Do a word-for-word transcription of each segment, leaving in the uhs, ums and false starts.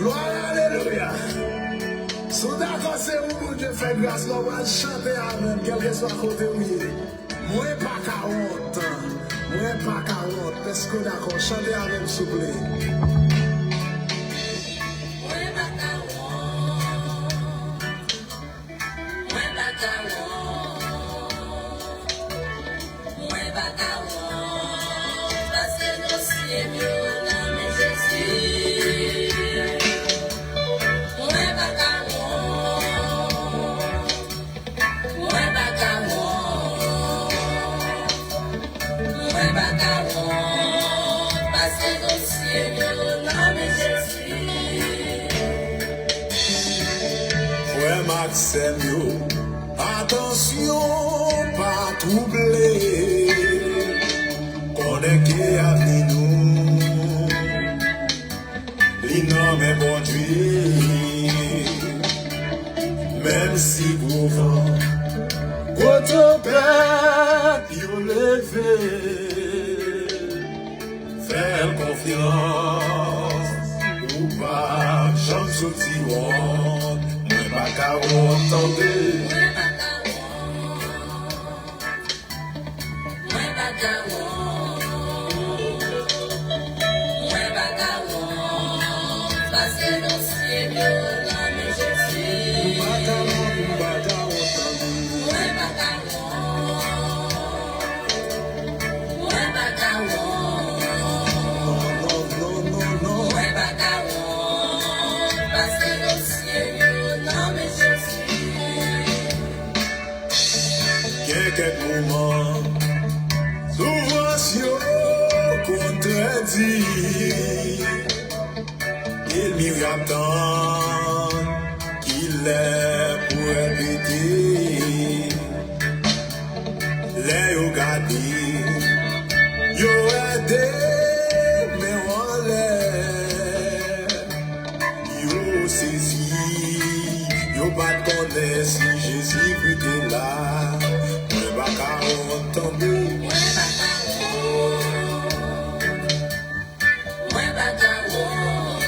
Glwa, alelouya. Si w dakò se ou Bondye fè gras la, w pral chante avè m, kèlkeswa kote w ye. Mwen pa ka wont. Mwen pa ka wont. Èske w dakò? Chante avè m, souple. Mwen pa ka wont. Mwen pa ka wont. Mwen pa ka wont. Pase dosye m yo nan men Jezi. Mwen pa ka wont. Mwen pa ka wont. Mwen pa ka wont. Pase dosye m yo nan men Jezi. Frè m ak sè m yo, atansyon, pa twouble. Konnen ke avni nou, li nan men Bondye. Menm si gwo van, gwo tanpèt yo leve, fè l konfyans, ou p ap janm soti wont. Mwen pa ka wont, tande. Mwen pa ka wont. Mwen pa ka wont. Mwen pa ka wont. Pase dosye m yo nan men Jezi. Mwen pa ka wont, mwen pa ka wont, tande. Mwen pa ka wont. Mwen pa ka wont. Non, non, non, non, non. Mwen pa ka wont. Pase dosye m yo nan men Jezi. Gen kèk moman, soufrans yo konn trè di. Elmi ap tann kilè pou repete. Lè yo gade, yo wè de men w anlè. Yo sezi, yo pa t konnen si Jezikri te la. Mwen pa ka wont, tande. Mwen pa ka wont. Mwen pa ka wont.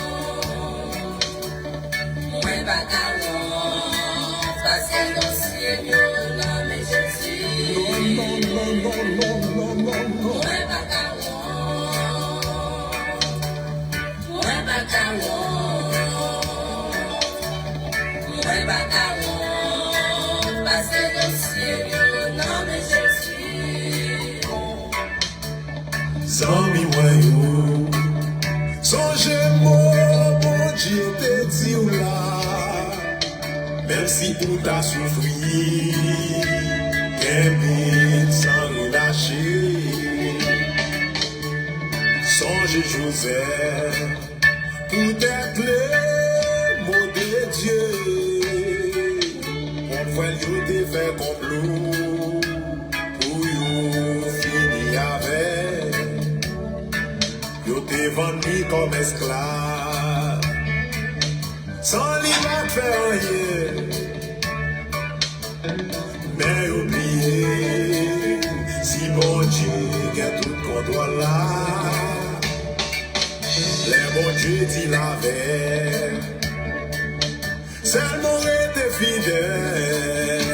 Mwen pa ka wont. Pase dosye m yo nan men Jezi. Non, non, non, non, non, non, non, non. Mwen pa ka wont. Mwen pa ka wont. Mwen pa ka wont. Pase dosye m yo nan men Jezi. Zanmi mwen yo, sonje mo Bondye te di w la. Menm si ou ta soufri, kenbe l san relache. Sonje Jozèf, poutèt le mo de Dye, pwòp frè l yo te fè konplo pou yo fini avè l. Yo te vann li kòm esklav, san li pa t fè anyen. Men yo bliye, si Bondye gen tout kontwòl la, lè Bondye di l avè, sèlman rete fidèl.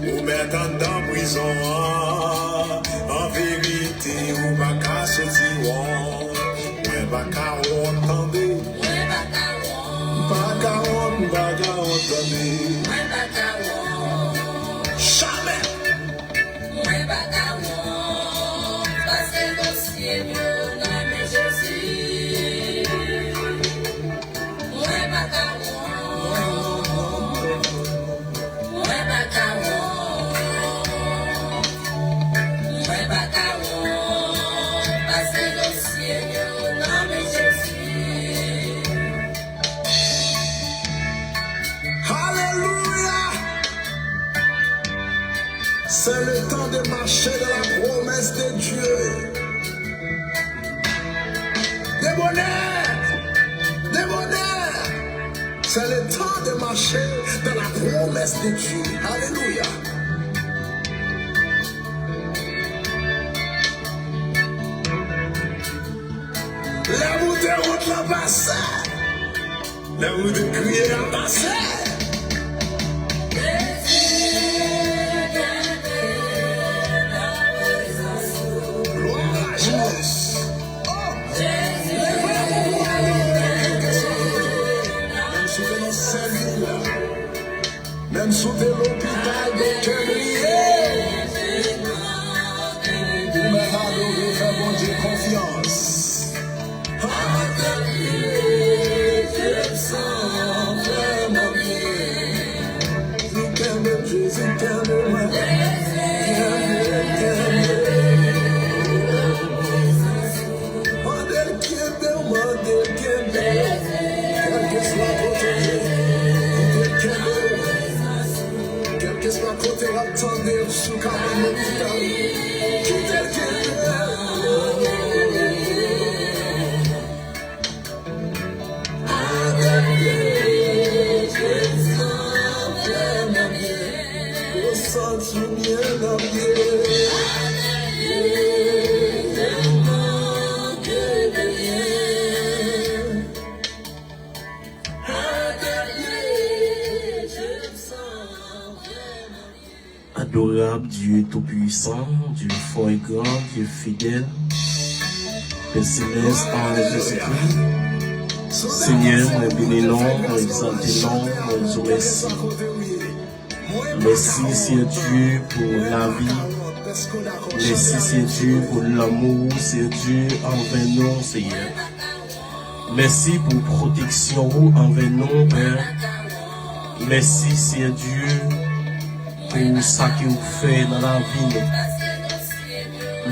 Ou mèt anndan prizon an, an verite, ou pa ka soti wont. Mwen pa ka wont, tande. Mwen pa ka wont. M pa ka wont, m pa ka wont, tande. Mwen pa ka wont. Jamè. Mwen pa ka wont. Pase dosye m yo nan men Jezi. Mwen pa ka wont. Mwen pa ka wont. Mwen pa ka wont. Pase dosye m yo nan men Jezi. Alelouya! C'est le temps de marcher dans la promesse de Dieu. Débonnaire! Débonnaire! C'est le temps de marcher dans la promesse de Dieu. Alléluia. Lè moute wont lan pase. Lè ou te kriye a pase. Glwa, jis. Oh! Menm si w te nan sèl vil la, menm si w te lopital, doktè bliye, ou mèt adore, fè Bondye konfyans. Kèlkeswa kote w ye, kite l kenbe w. Kèlkeswa kote w ap tande l sou kabann lopital, kite l kenbe w. Adapte, je me sens vraiment bien. Je me sens tout bien, bien. Tellement que de rien. Adapte, je me sens vraiment bien. Adorab Dye toupisan, Dye fò e gran, Dye fidèl, Pè Selès, an Jezikri. Senyè, mwen beni non w, mwen egzalte non w, mwen di w mèsi. Mèsi, Senyè Dye, pou lavi. Mèsi, Senyè Dye, pou lanmou w, Senyè Dye, anvè nou, Senyè. Mèsi pou pwoteksyon ou anvè nou, Pè. Mèsi, Senyè Dye, pou sa ke ou fè nan lavi nou.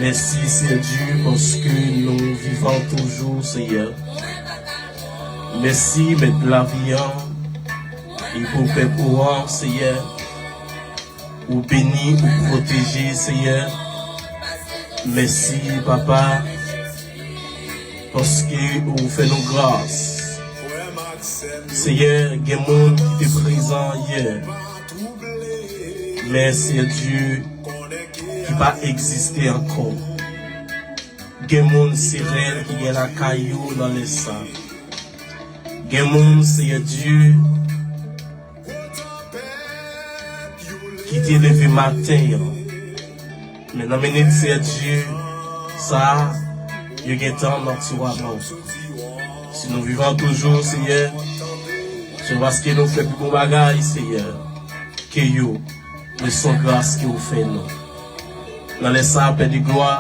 Mèsi, Senyè Dye, paske nou vivan toujou, Senyè. Mèsi, Mèt lavi an, e pou pèp ou an, Senyè. Ou beni, ou pwoteje, Senyè. Mèsi, Papa, paske ou fè nou gras. Senyè, gen moun ki te prezan yè, men, Senyè Dye, ki pa egziste ankò. Gen moun, se rèl ki gen lakay yo nan lè sa. Gen moun, Senyè Dye, ki te leve maten an. Men nan minit, Senyè Dye, sa a, yo gentan nan tiwa bò. Si nou vivan toujou, Senyè, se paske nou fè pi bon bagay, Senyè, ke yo. Men se yon gras ke ou fè nou. Nan lè sa a, Pè de glwa,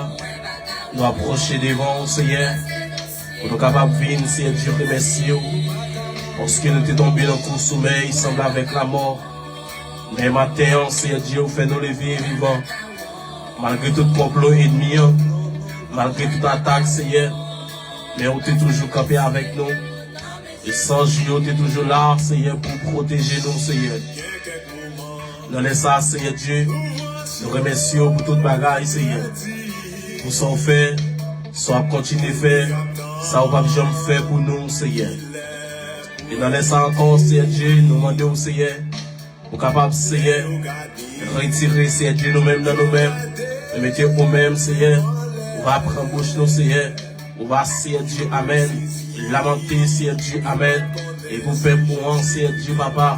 nou apwoche devan w, Senyè, pou nou kapab vin, Senyè Dye, remèsye w, paske nou te tonbe nan kou somèy, sanble avèk lamò. Men maten an, Senyè Dye, ou fè nou leve vivan. Malgre tout konplo ènmi an, malgre tout atak, Senyè, men ou te toujou kanpe avèk nou. E zanj yo te toujou la, Senyè, pou pwoteje nou, Senyè. Nan lè sa a, Senyè Dye, nou remèsye w pou tout bagay, Senyè. Pou sa w fè, sa w ap kontinye fè, sa w p ap janm fè pou nou, Senyè. E nan lè sa a ankò, Senyè Dye, nou mande w, Senyè, ou kapab, Senyè, retire, Senyè Dye, nou menm nan nou menm, e mete ou menm, Senyè, ou va pran bouch nou, Senyè, ou va, Senyè Dye, amèn, lamante, Senyè Dye, amèn, e pou pèp ou an, Senyè Dye, Papa,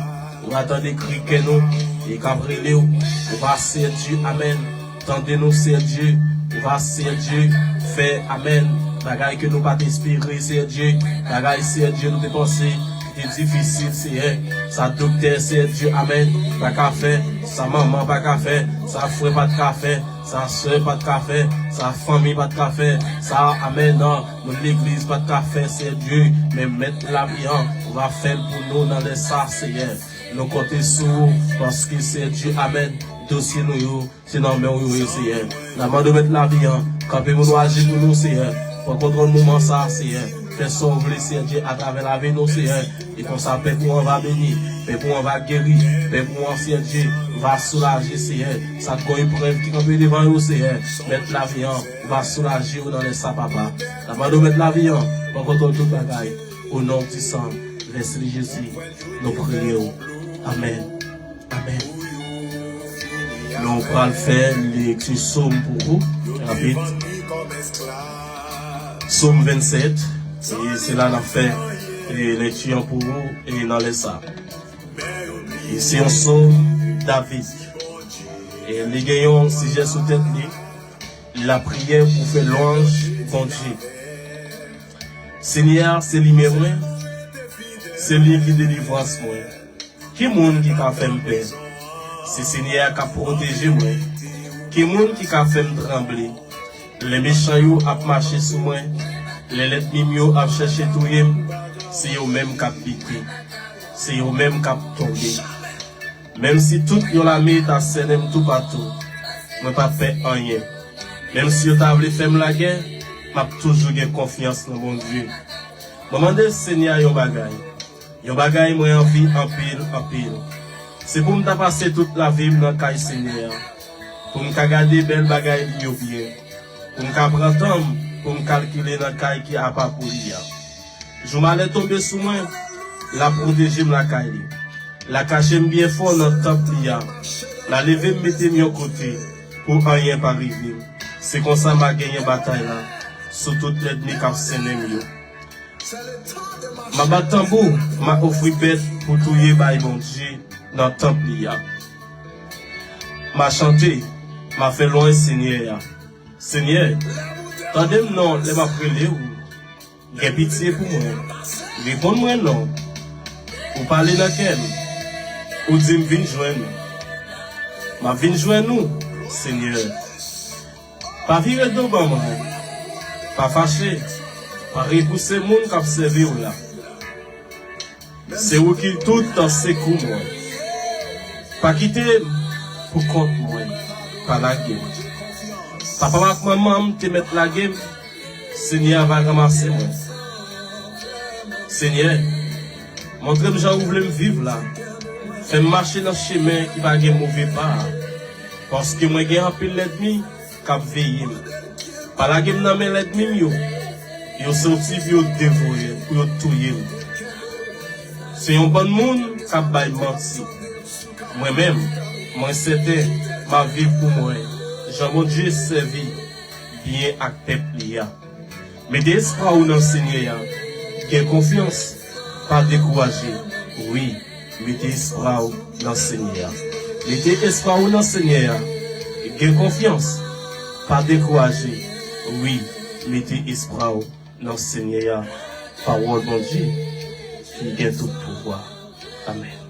ou va tande kri kè nou, e k ap rele w, ou va, Senyè Dye, amèn. Tande nou, Senyè Dye. Ou va, Senyè Dye, fè, amèn, bagay ke nou pa t espere, Senyè Dye. Bagay, Senyè Dye, nou te panse ki te difisil, Senyè. Sa doktè, Senyè Dye, amèn, pa ka fè. Sa manman pa ka fè. Sa frè pa t ka fè. Sa sè pa t ka fè. Sa fanmi pa t ka fè. Sa, amèn, non, moun legliz pa t ka fè, Senyè Dye. Men Mèt lavi an, ou va fè l pou nou nan lè sa, Senyè. Nou konte sou ou, paske, Senyè Dye, amèn, dosye nou yo, se nan men w yo ye, Senyè. N ap mande w, Mèt lavi an, kanpe pou nou, aji pou nou, Senyè. Pran kontwòl moman sa a, Senyè. Fè sa w vle, Senyè Dye, atravè lavi nou, Senyè. E konsa, pèp ou an va beni, pèp ou an va geri, pèp ou an, Senyè Dye, va soulaje, Senyè. Sa k gon eprèv ki kanpe devan yo, Senyè. Mèt lavi an, va soulaje yo nan lè sa, Papa. N ap mande w, Mèt lavi an, pran kontwòl tout bagay. O non pwisan, Vèsli Jezi, nou priye w. Amèn. Amèn. Nou pral fè lekti Sòm pou ou, rapid. Sòm vennsèt, e se la n ap fè E lekti an pou ou e nan lè sa. E se yon sòm David. E li gen yon sijè sou tèt li, lapriyè pou fè lwanj Bondye. Senyè a se limyè mwen, se li ki delivrans mwen. Ki moun ki ka fè m pè? Se Senyè a k ap pwoteje mwen. Ki moun ki ka fè m tranble? Lè mechan yo ap mache sou mwen, lè lènmi m yo ap chèche touye m, se yo menm k ap bite, se yo menm k ap tonbe. Menm si tout yon lame ta sènen m toupatou, mwen p ap pè anyen. Menm si yo ta vle fè m lagè, m ap toujou gen konfyans nan Bondye. Mwen mande Senyè a yon bagay. Yon bagay mwen anvi anpil, anpil. Se pou m ta pase tout lavi m nan kay Senyè a, pou m ka gade bèl bagay li yo byen, pou m ka pran tan m pou m kalkile nan kay ki apa pou li a. Jou malè tonbe sou mwen, l ap pwoteje m lakay li. L a kache m byen fò nan tanp li a. L a leve m mete m yon kote pou anyen pa rive m. Se konsa m a genyen batay la sou tout lènmi k ap sènen m yo. M a bat tanbou, m a ofri bèt pou touye bay Bondye nan tanp li a. M a chante, m a fè lwanj Senyè a. Senyè, tande m non lè m ap rele w. Gen pitye pou mwen. Reponn mwen non. Ou pale nan kè m. Ou di m vin jwenn ou. M ap vin jwenn ou, Senyè. Pa vire do ban mwen. Pa fache. Pa repouse moun k ap sèvi w la. Se ou ki toutan sekou mwen. Pa kite m pou kont mwen. Pa lage m. Papa m ak manman m te mèt lage m. Senyè a va ranmase mwen. Senyè, montre m jan ou vle m viv la. Fè m mache nan chemen ki pa gen move pa a. Paske mwen gen anpil lènmi k ap veye m. Pa lage m nan men lènmi m yo. Yo soti pou yo devore m, pou yo touye m. Se yon bann moun k ap bay manti. Mwen menm, mwen sèten, m ap viv pou mwen, jan Bondye sèvi byen ak pèp li a. Mete espwa w nan Senyè a. Gen konfyans, pa dekouraje. Wi, mete espwa w nan Senyè a. Mete espwa w nan Senyè a. Gen konfyans, pa dekouraje. Wi, mete espwa w nan Senyè a. Pawòl Bondye ki gen tout pouvwa. Amèn.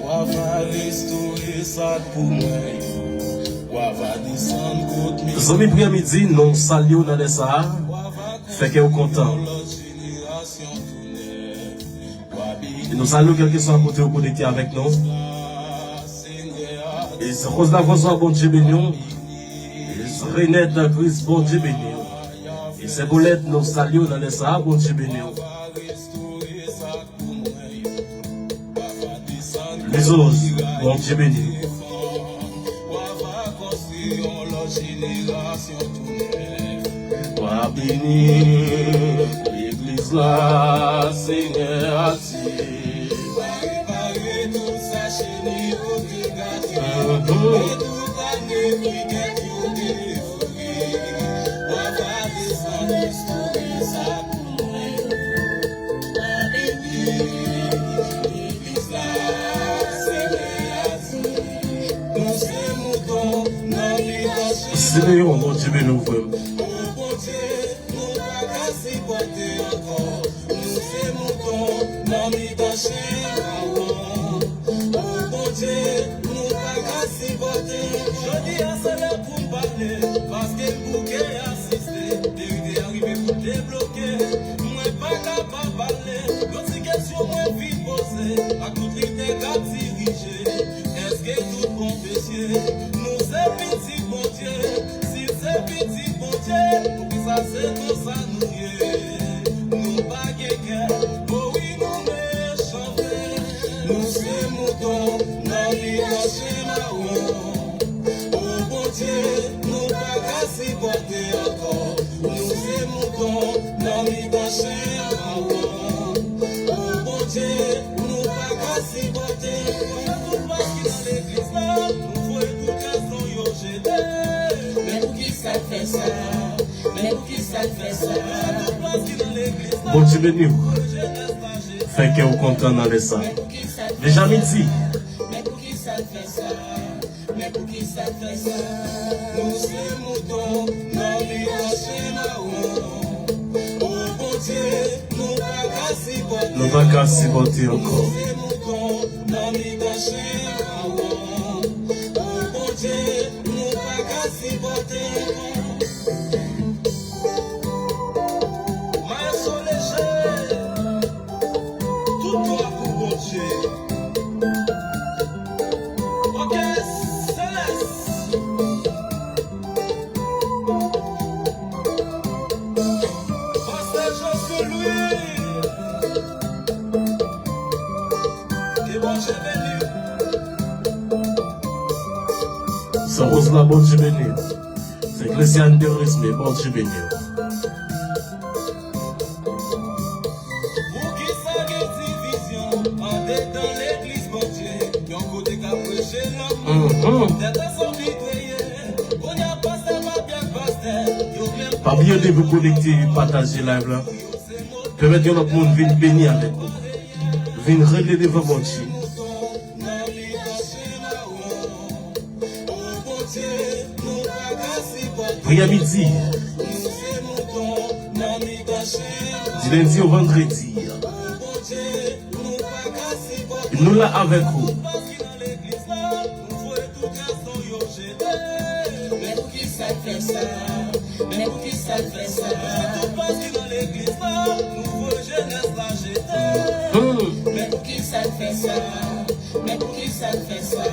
Wa va restore sa k pou mwen yo. Wa va desann kot mwen. Zanmi priyè midi, nou salye w nan lè sa a. Fè kè w kontan. E nou salye w kèlkeswa kote w konekte avèk nou. E se koz la vwazwa Bondye beni w. E se Renèt Gris Bondye beni w. E se Bolèt nou salye w nan lè sa a Bondye beni w. Lizòz, Bondye beni w. W a beni legliz la, Senyè a di. Simeyon, Bondye beni w, frè m. Nou se mouton nan mitan chen mawon. O Bondye, nou pa ka sipòte. Jodi a se lè pou m pale, paske m bouke asiste. Verite a rive pou m debloke. Mwen pa ka pa pale. Yon ti kesyon mwen vin poze, ak tout lidè k ap dirije. Èske tout pwofesi nou se pitit Bondye? Si se pitit Bondye, poukisa se konsa nou ye? Nou pa gen kè, o wi nou mechan vre. Nou se mouton nan mitan chen mawon. O Bondye, nou pa ka sipòte ankò. Nou se mouton nan mitan chen mawon. O Bondye, nou pa ka sipòte. Tout pastè ki nan legliz la, nou voye tout gazon yo jete. Men poukisa fè sa? Bondye beni w. Fè kè w kontan nan lè sa. Deja midi. Nou pa ka sipòte ankò. Maestro Léger, tout glwa pou Bondye. Ok, Céleste. Pastè Josué Louis. Ke Bondye beni w. Sa woz la, Bondye beni w. Se Clésiane Derisme, Bondye beni w. Poukisa gen divizyon andedan legliz Bondye? Yon kote k ap preche lanmou, tèt ansanm li dwe ye. Kounye a pastè pa byen ak pastè, yo menm pa byen de pou konekte, pataje live la. Pèmèt yon lòt moun vin beni avèk ou. Vin rele devan Bondye. Priyè midi. Di lendi o vandredi. Nou la avèk ou. Men poukisa l fè sa? Men poukisa l fè sa? Tout baz ki nan legliz la, nouvo jenès la jete. Men poukisa l fè sa? Men poukisa l fè sa?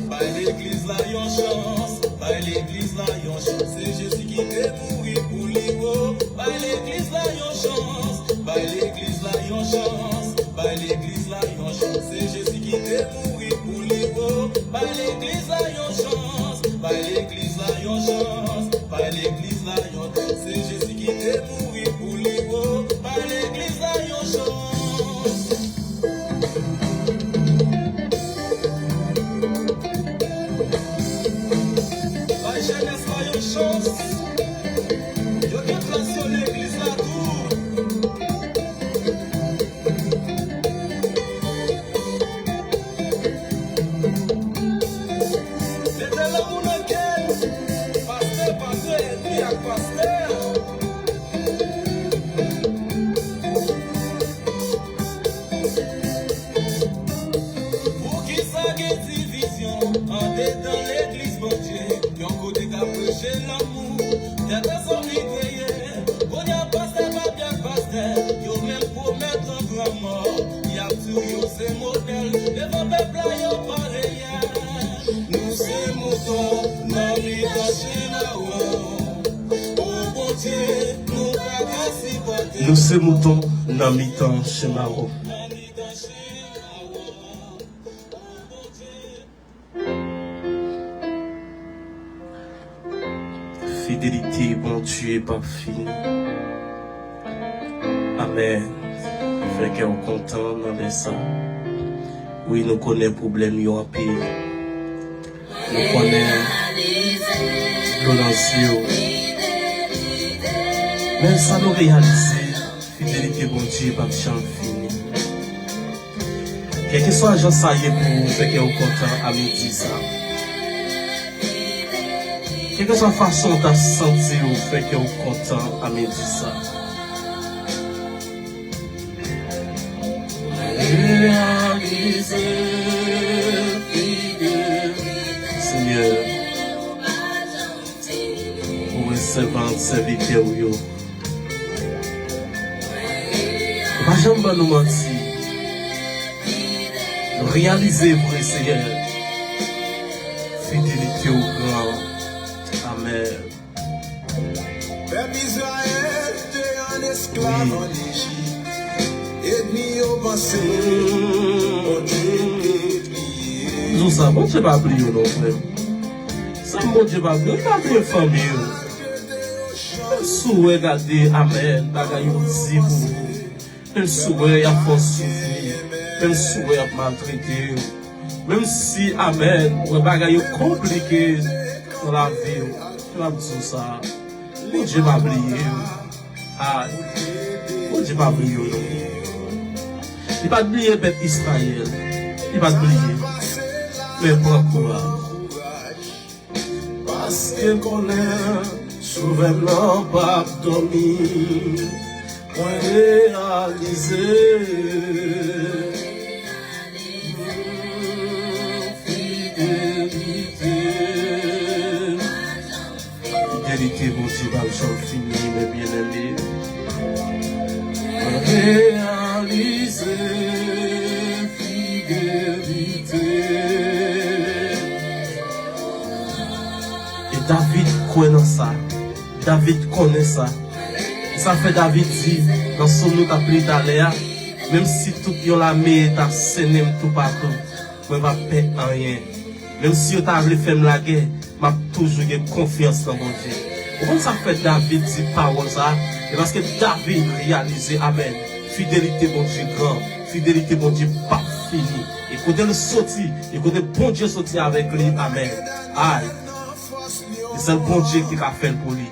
Bay legliz la yon chans, bay legliz la yon chans. Se Jezi ki te mouri pou li, o. Bay legliz la yon chans, bay legliz la yon chans, bay legliz la yon chans. Se Jezi ki te mouri pou li, o. Bay legliz la yon chans, bay legliz la yon chans, bay legliz la yon chans. Se Jezi ki te mouri pou li, o. Bay legliz la yon chans. Bay jenès la yon chans. Yo gen tras yo legliz la tou. Mete lanmou nan kè n. Pastè pa dwe enmi ak pastè. Poukisa gen divizyon andedan legliz Bondye? Yon kote k ap preche lanmou, tèt ansanm li dwe ye. Kounye a pastè pa byen ak pastè, yo menm pwomèt yon gran mò. Y ap di w yo se modèl, devan pèp la yo pa reyèl. Nou se mouton nan mitan chen mawon. O Bondye, nou pa ka sipòte. Nou se mouton nan mitan chen mawon. Fidelite Bondye p ap fini. Amèn. Fè kè w kontan nan lè sa. Wi, nou konnen pwoblèm yo anpil. Nou konnen dlo nan zye w. Men sa nou reyalize, fidelite Bondye p ap janm fini. Kèlkeswa jan sa ye pou ou, fè kè w kontan a midi sa. Kèlkeswa fason w ta santi w, fè kè w kontan a midi sa. Reyalize fidelite. Senyè, pou resevwa sèvitè w yo. Ou pa janm ban nou manti. Nou reyalize vre, Senyè, fidelite w gran. Amèn. Pèp Izrayèl te an esklav an Ejip. Ènmi yo panse Bondye te bliye. Di w sa, Bondye pa bliye w non, frè m. Sa Bondye pa bliye w, li pa bliye fanmi w. Menm si w wè, gade, amèn, bagay yo di pou ou. Menm si w wè y ap fè w soufri. Menm si w wè y ap maltrete w. Menm si, amèn, ou wè bagay yo konplike nan lavi w. Fè m ap di w sa. Bondye pa bliye w. Ay, Bondye pa bliye w non. Li pa t bliye pèp Izrayèl. Li pa t bliye. Men pran kouraj. Paske konnen Sovè m nan p ap dòmi. Mwen reyalize fidelite. Fidelite Bondye p ap janm fini, men byeneme. Reyalize fidelite. E David kwè nan sa. David konnen sa. E sa fè David di, nan sòm nou t ap li talè a, menm si tout yon lame ta sennen m toupatou, mwen p ap pè anyen. Menm si yo ta vle fè m lagè, m ap toujou gen konfyans nan Bondye. Ou konn sa k fè David di pawòl sa a? E paske David reyalize, amèn, fidelite Bondye gran, fidelite Bondye p ap fini. E kote l soti, e kote Bondye soti avèk li, amèn. Ay, se sèl Bondye ki ka fè l pou li.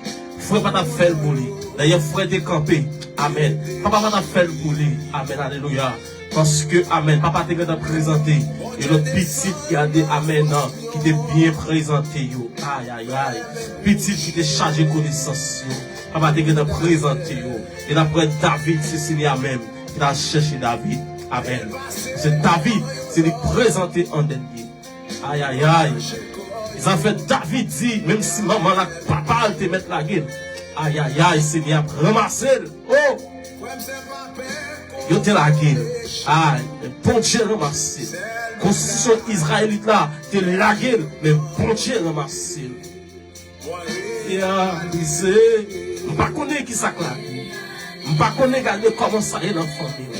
Frè pa t ap fè l pou li. Dayè, frè te kanpe. Amèn. Papa pa t ap fè l pou li. Amèn. Alelouya. Paske, amèn, papa te gentan prezante. E lòt pitit, gade, amèn, ki te byen prezante yo. Ay, ay, ay. Pitit ki te chaje konesans yo. Papa te gentan prezante yo. E n ap wè David, se Senyè a menm ki t al chèche David. Amèn. Se David, se li k prezante an dènye. Ay, ay, ay. E sa fè David di, menm si manman l ak papa l te mèt lage l, ay, ay, ay, Senyè ap ranmase l. Oh! Yo te lage l. Ay, men Bondye ranmase l. Konstitisyon Izrayelit la te lage l, men Bondye ranmase l. Reyalize. M pa konnen ki sa k lage. M pa konnen gade kòman sa ye nan fanmi w.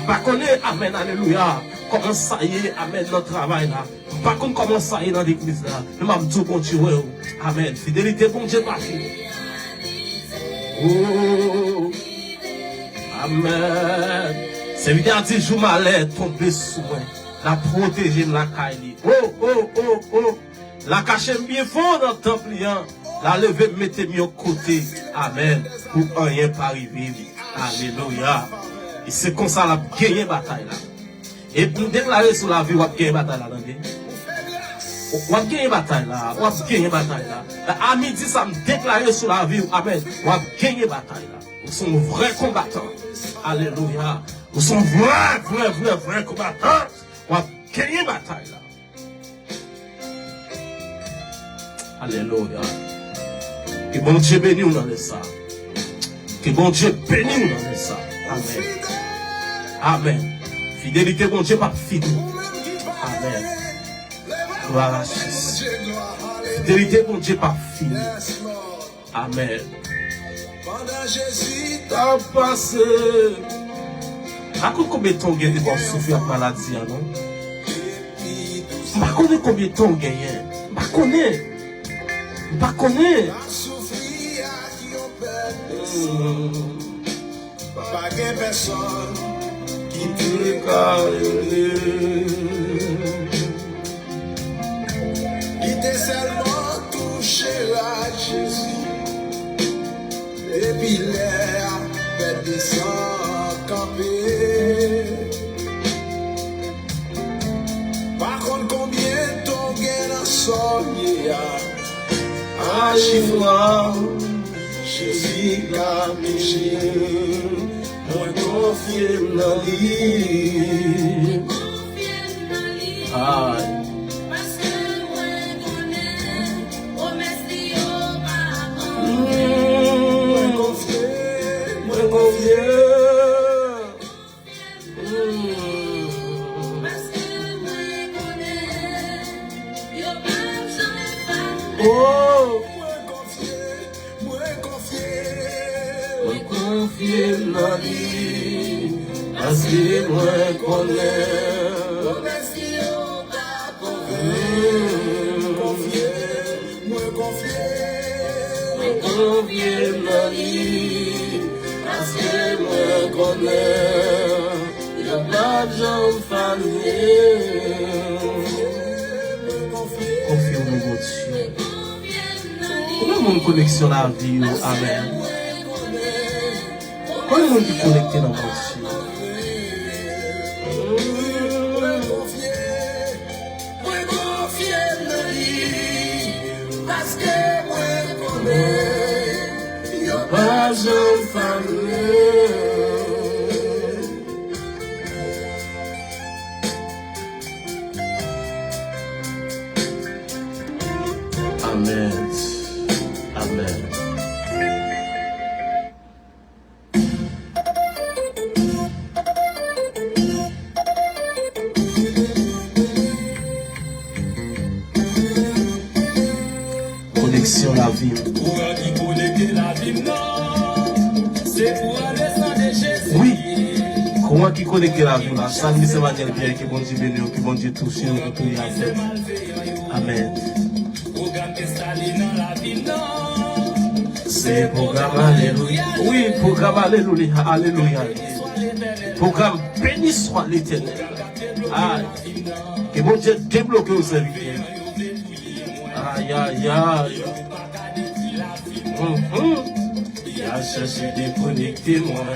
M pa konnen, amèn, alelouya, kòman sa ye, amèn, nan travay la. M pa konn kòman sa ye nan legliz la. Men m ap di w, Bondye wè w. Amèn. Fidelite Bondye pa fini. Oh, amèn. Sèvitè a di, jou malè tonbe sou mwen, l ap pwoteje m lakay li. Oh, oh, oh, oh. L a kache m byen fon nan tanp li an. L a leve m mete m yon kote. Amèn. Pou anyen pa rive m. Alelouya. E se konsa l ap genyen batay la. E m deklare sou lavi w, w ap genyen batay la, tande. W ap genyen batay la. W ap genyen batay la. A midi sa, m deklare sou lavi w. Amèn. W ap genyen batay la. Ou se yon vrè konbatan. Alelouya. Ou se yon vrè, vrè, vrè, vrè konbatan. W ap genyen batay la. Alelouya. Ke Bondye beni w nan lè sa. Ke Bondye beni w nan lè sa. Amèn. Amèn. Fidelite Bondye p ap fini. Amèn. Glwa a Jezi. Fidelite Bondye p ap fini. Amèn. Pandan Jezi t ap pase. M pa konn konbyen tan w gen depi w ap soufri ak maladi a, non. M pa konnen konbyen tan w genyen. M pa konnen. M pa konnen. Hmm. Pa gen pèsòn ki te ka rele. Li te sèlman touche rad Jezi. Depi lè a, bèt de san kanpe. Pa konn konbyen tan w gen nan sa w ye a. Aji fwa, Jezi ka touche m. Mwen konfye m nan li. Ay. Mwen konfye, mwen konfye. Oh, mwen konfye, mwen konfye, mwen konfye m nan li, paske mwen konnen. Mwen konfye, mwen konfye, mwen konfye m nan li, paske mwen konnen yo p ap janm fane. Konfye w nan Bondye. Ou menm Moun koneksyon lavi yo, amèn. Konbyen moun ki konekte nan Bondye? Mwen konfye m nan li, paske mwen konnen yo pa janm fame. Amèn. Amèn. Koneksyon lavi m. Kouran ki konekte lavi m nan, se kouran le san de Jezi. Wi, kouran ki konekte lavi m la. Salmis Emmanuel Pierre, ke Bondye beni w, ke Bondye touche w nan peyi a. Amèn. Pwogram enstale nan lavi m nan. Se pwogram alelouya. Wi, pwogram alelouya, alelouya. Pwogram beni swa Letènèl. Ay, ke Bondye debloke w, sèvitè. Ay, ay, ay. Mhm. Y a chèche dekonekte mwen.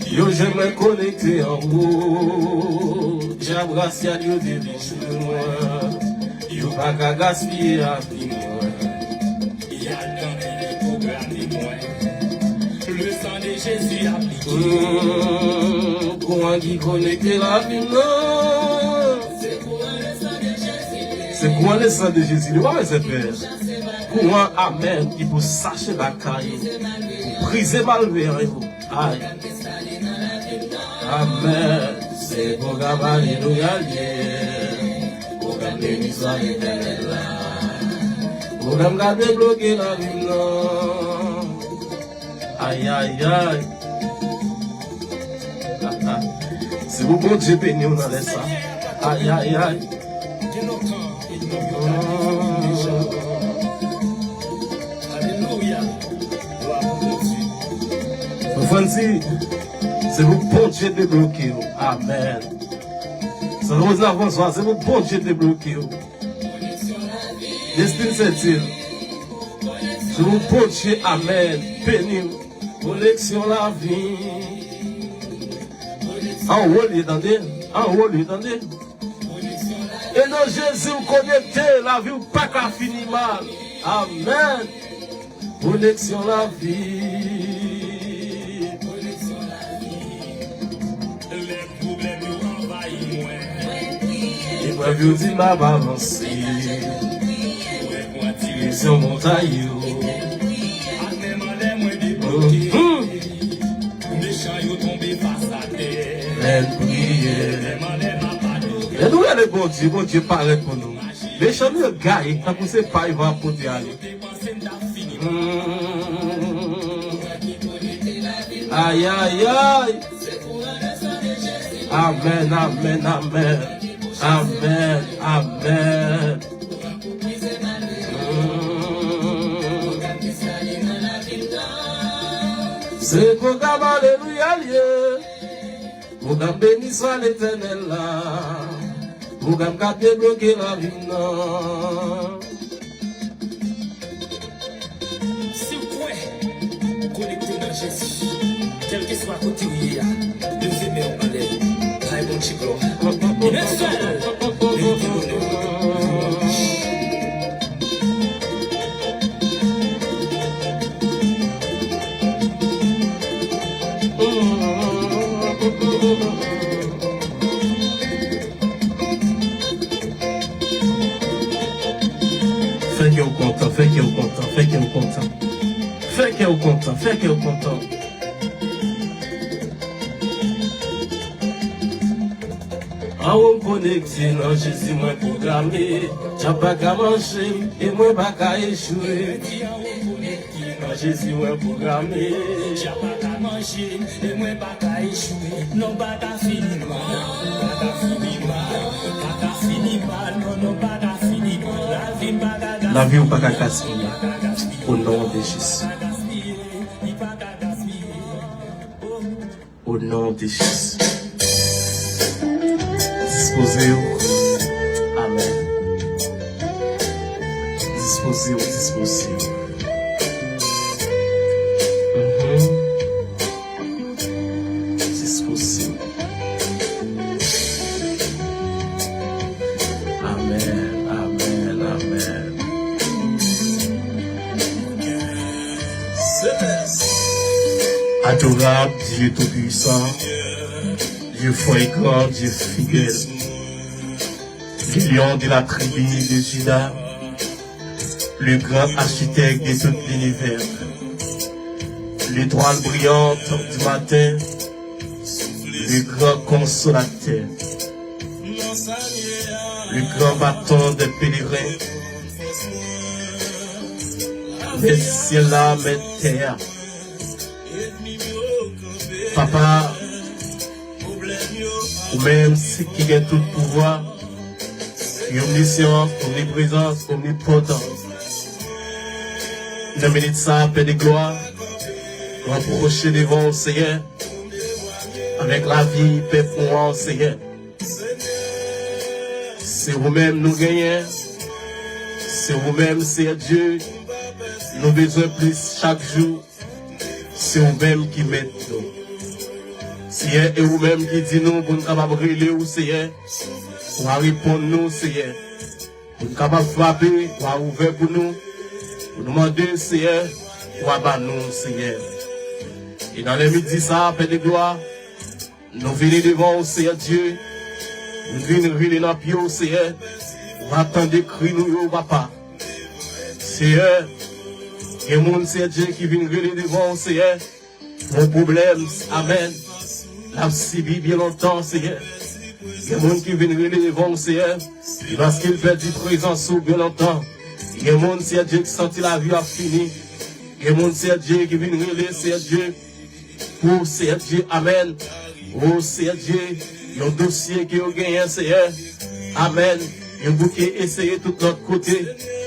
Yo jwenn mwen konekte anwo. Dyab rasyal yo delivre mwen. Yo pa ka gaspiye lavi mwen. Y a tande le pwogram mwen. Le san de Jezi aplike. Mm, kouran ki konekte lavi m nan. Se kouran le san de Jezi. Li pa bezwen pè. Kouran, amèn, ki pou sache lakay ou, pou brize malveyan yo. Ay. Amèn. Se pwogram alelouya l ye. Pwogram beni swa Letènèl la. Pwogram ka debloke lavi m nan. Ay, ay, ay. Se pou Bondye beni w nan lè sa. Ay, ay, ay. Alelouya. Mwen fè n di, se pou Bondye debloke w. Amèn. San Roz nan Franswa, se pou Bondye debloke w. Destin Sentil, se pou Bondye, amèn, beni w. Koneksyon lavi. Anwo l ye, tande. Anwo l ye, tande. E nan Jezi w konekte, lavi w pa ka fini mal. Amèn. Koneksyon lavi. Lè pwoblèm yo anvayi mwen. Eprèv yo di m ap avanse. Mwen pran direksyon montay yo. Ak men m anlè mwen debloke. Mhm. Mechan yo tonbe fas atè. Lè n priye. Lè m anlè m ap adore. Lè nou rele Bondye, Bondye parèt pou nou. Mechan nou yo gaye, tankou se pay van ap pote ale. Mm. Ay, ay, ay. Amèn, amèn, amèn. Amèn, amèn. Mm. Se pwogram alelouya l ye. Pwogram beni swa Letènèl la. Pwogram k ap debloke lavi m nan. Si w kwè, konekte nan Jezi. Kèlkeswa kote w ye a, leve men w anlè. Bay Bondye glwa. Li menm sèl merite lonè. Fè kè w kontan, fè kè w kontan, fè kè w kontan. Fè kè w kontan, fè kè w kontan. Anwo m konekte nan Jezi mwen pwograme. Dyab pa ka manje m e mwen pa ka echwe. Nan Jezi mwen pwograme. Dyab pa ka manje m e mwen pa ka echwe. Non pa ka fini mal, pa ka fini mal, pa ka fini mal, non, non, pa ka fini mal. Lavi m pa ka gaspiye. Lavi w pa ka gaspiye. O non de Jezi. O non de Jezi. Dispoze w. Amèn. Dispoze w, dispoze w. Adorable Dieu Tout-Puissant, Dieu fort et grand, Dieu fidèle, le lion de la tribu de Juda, le grand architecte de tout l'univers, l'étoile brillante du matin, le grand consolateur, le grand bâton des pèlerins, mèt syèl la, mèt tè a. Papa, ou menm se ki gen tout pouvwa, ki omnisyan, omniprezans, omnipotan. Nan minit sa, Pè de glwa, nou apwoche devan w, Seyè, avèk lavi pèp nou an, Seyè. Se ou menm nou genyen. Se ou menm, Seyè Dye, nou bezwen plis chak jou. Se ou menm ki mèt nou. Seyè, e ou menm ki di nou pou n kapab rele w, Seyè. W a reponn nou, Seyè. Pou n kapab frape, w a ouvè pou nou. Pou nou mande, Seyè, w a ba nou, Seyè. E nan lè midi sa a, Pè de glwa, nou vini devan w, Seyè Dye. Nou vin rele nan pye w, Seyè. W a tande kri nou yo, Papa. Seyè, gen moun, Seyè Dye, ki vin rele devan w, Seyè, pou yon pwoblèm, amèn, l ap sibi byen lontan, Seyè. Gen moun ki vin rele devan w, Seyè, e paske l pèdi prezans ou byen lontan. Gen moun, Seyè Dye, ki santi lavi ap fini. Gen moun, Seyè Dye, ki vin rele, Seyè Dye, pou, Seyè Dye, amèn. O, Seyè Dye, yon dosye ke yo genyen, Seyè. Amèn. Yo bouke eseye tout lòt kote.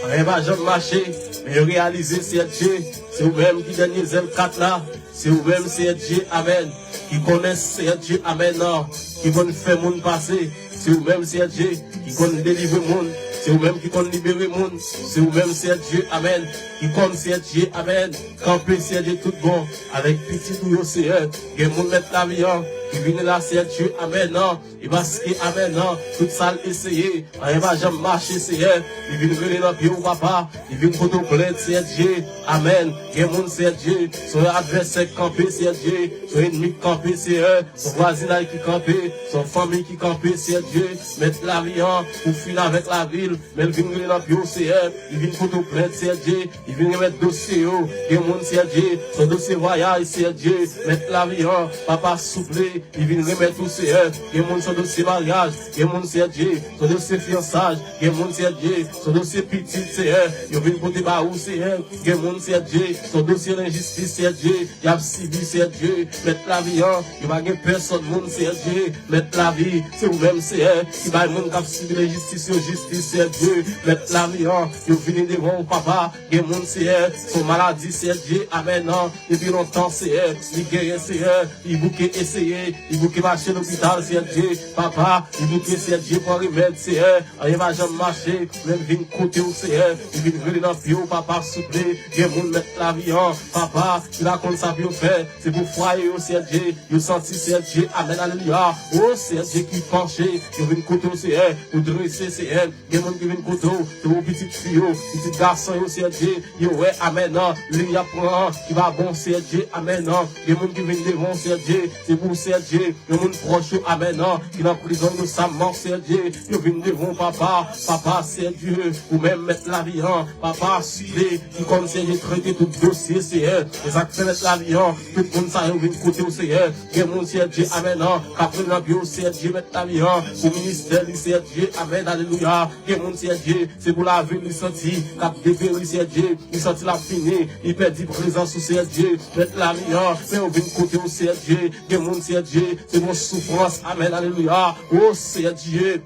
Anyen pa janm mache. Men yo reyalize, Seyè Dye, se ou menm ki dènye zèl kat la. Se ou menm, Seyè Dye, amèn, ki konnen, Seyè Dye, amèn, nan, ki konn fè moun pase. Se ou menm, Seyè Dye, ki konn delivre moun. Se ou menm ki konn libere moun. Se ou menm, Seyè Dye, amèn, ki konn, Seyè Dye, amèn, kanpe, Seyè Dye, tout bon avèk pitit ou yo, Seyè. Gen moun, Mèt lavi an, ki vini la, Seyè Dye, amèn, nan, e paske, amèn, nan, tout sa l eseye, anyen pa janm mache, Seyè. Li vin rele nan pye w, Papa. Li vin pote w plent, Seyè Dye. Amèn. Gen moun, Seyè Dye, se yon advèsè k kanpe, Seyè Dye. Se yon ènmi k kanpe, Seyè. Se yon vwazinay ki kanpe. Se yon fanmi ki kanpe, Seyè Dye. Mèt lavi an, ou fin avèk lavi l. Men l vin rele nan pye w, Seyè. Li vin pote w plent, Seyè Dye. Li vin remèt dosye yo. Gen moun, Seyè Dye, se yon dosye vwayaj, Seyè Dye. Mèt lavi an, Papa, souple. Li vin remèt ou, Seyè. Gen moun se dosye maryaj. Gen moun, Seyè Dye, se dosye fiyansaj. Gen moun, Seyè Dye, se dosye pitit, Seyè. Yo vin pote ba ou, Seyè. Gen moun, Seyè Dye, se dosye lenjistis, Seyè Dye. Y ap sibi, Seyè Dye. Mèt lavi an, yo pa gen pèsòn moun, Seyè Dye. Mèt lavi, se ou menm, Seyè, ki bay moun k ap sibi lenjistis yo jistis, Seyè Dye. Mèt lavi an, yo vini devan ou, Papa. Gen moun, Seyè, se yon maladi, Seyè Dye. Amèn, nan. Depi lontan, Seyè, li genyen, Seyè, li bouke eseye, li bouke mache lopital, Seyè Dye, Papa, li bouke, Seyè Dye, pran remèd, Seyè, anyen pa janm mache, men l vin kote w, Seyè, li vin rele nan pye w, Papa, souple, gen moun, Mèt lavi an, Papa, ki pa konn sa pou yo fè, se pou fwaye yo, Seyè Dye, yo santi, Seyè Dye, amèn, alelouya, o, Seyè Dye, ki panche, yo vin kote w, Seyè, ou drese, Seyè, Gen moun ki vin kote w, se pou pitit fi yo, pitit gason yo, Seyè Dye, yo wè, amèn, nan, liy y ap pran an, ki pa bon, Seyè Dye, amèn, nan. Gen moun ki vin devan w, Seyè Dye, se pou, Seyè Dye, gen moun pwòch yo, amèn, nan, ki nan prizon inosamman, Seyè Dye, yo vin devan w, Papa, Papa, Seyè Dye, ou menm mèt lavi an, Papa, souple, ki kòm, Seyè Dye, trete tout dosye, Seyè, e sa k fè mèt lavi an, tout moun sa yo vin kote w, Seyè, gen moun, Seyè Dye, amèn, nan, k ap vin nan biro, Seyè Dye, mèt lavi an, pou ministè li, Seyè Dye, amèn, alelouya. Gen moun, Seyè Dye, se pou lavi li santi k ap deperi, Seyè Dye, li santi l ap fini, li pèdi prezans ou, Seyè Dye, mèt lavi an, men yo vin kote w, Seyè Dye. Gen moun, Seyè Dye, se pou soufrans, amèn, alelouya. O, Seyè Dye,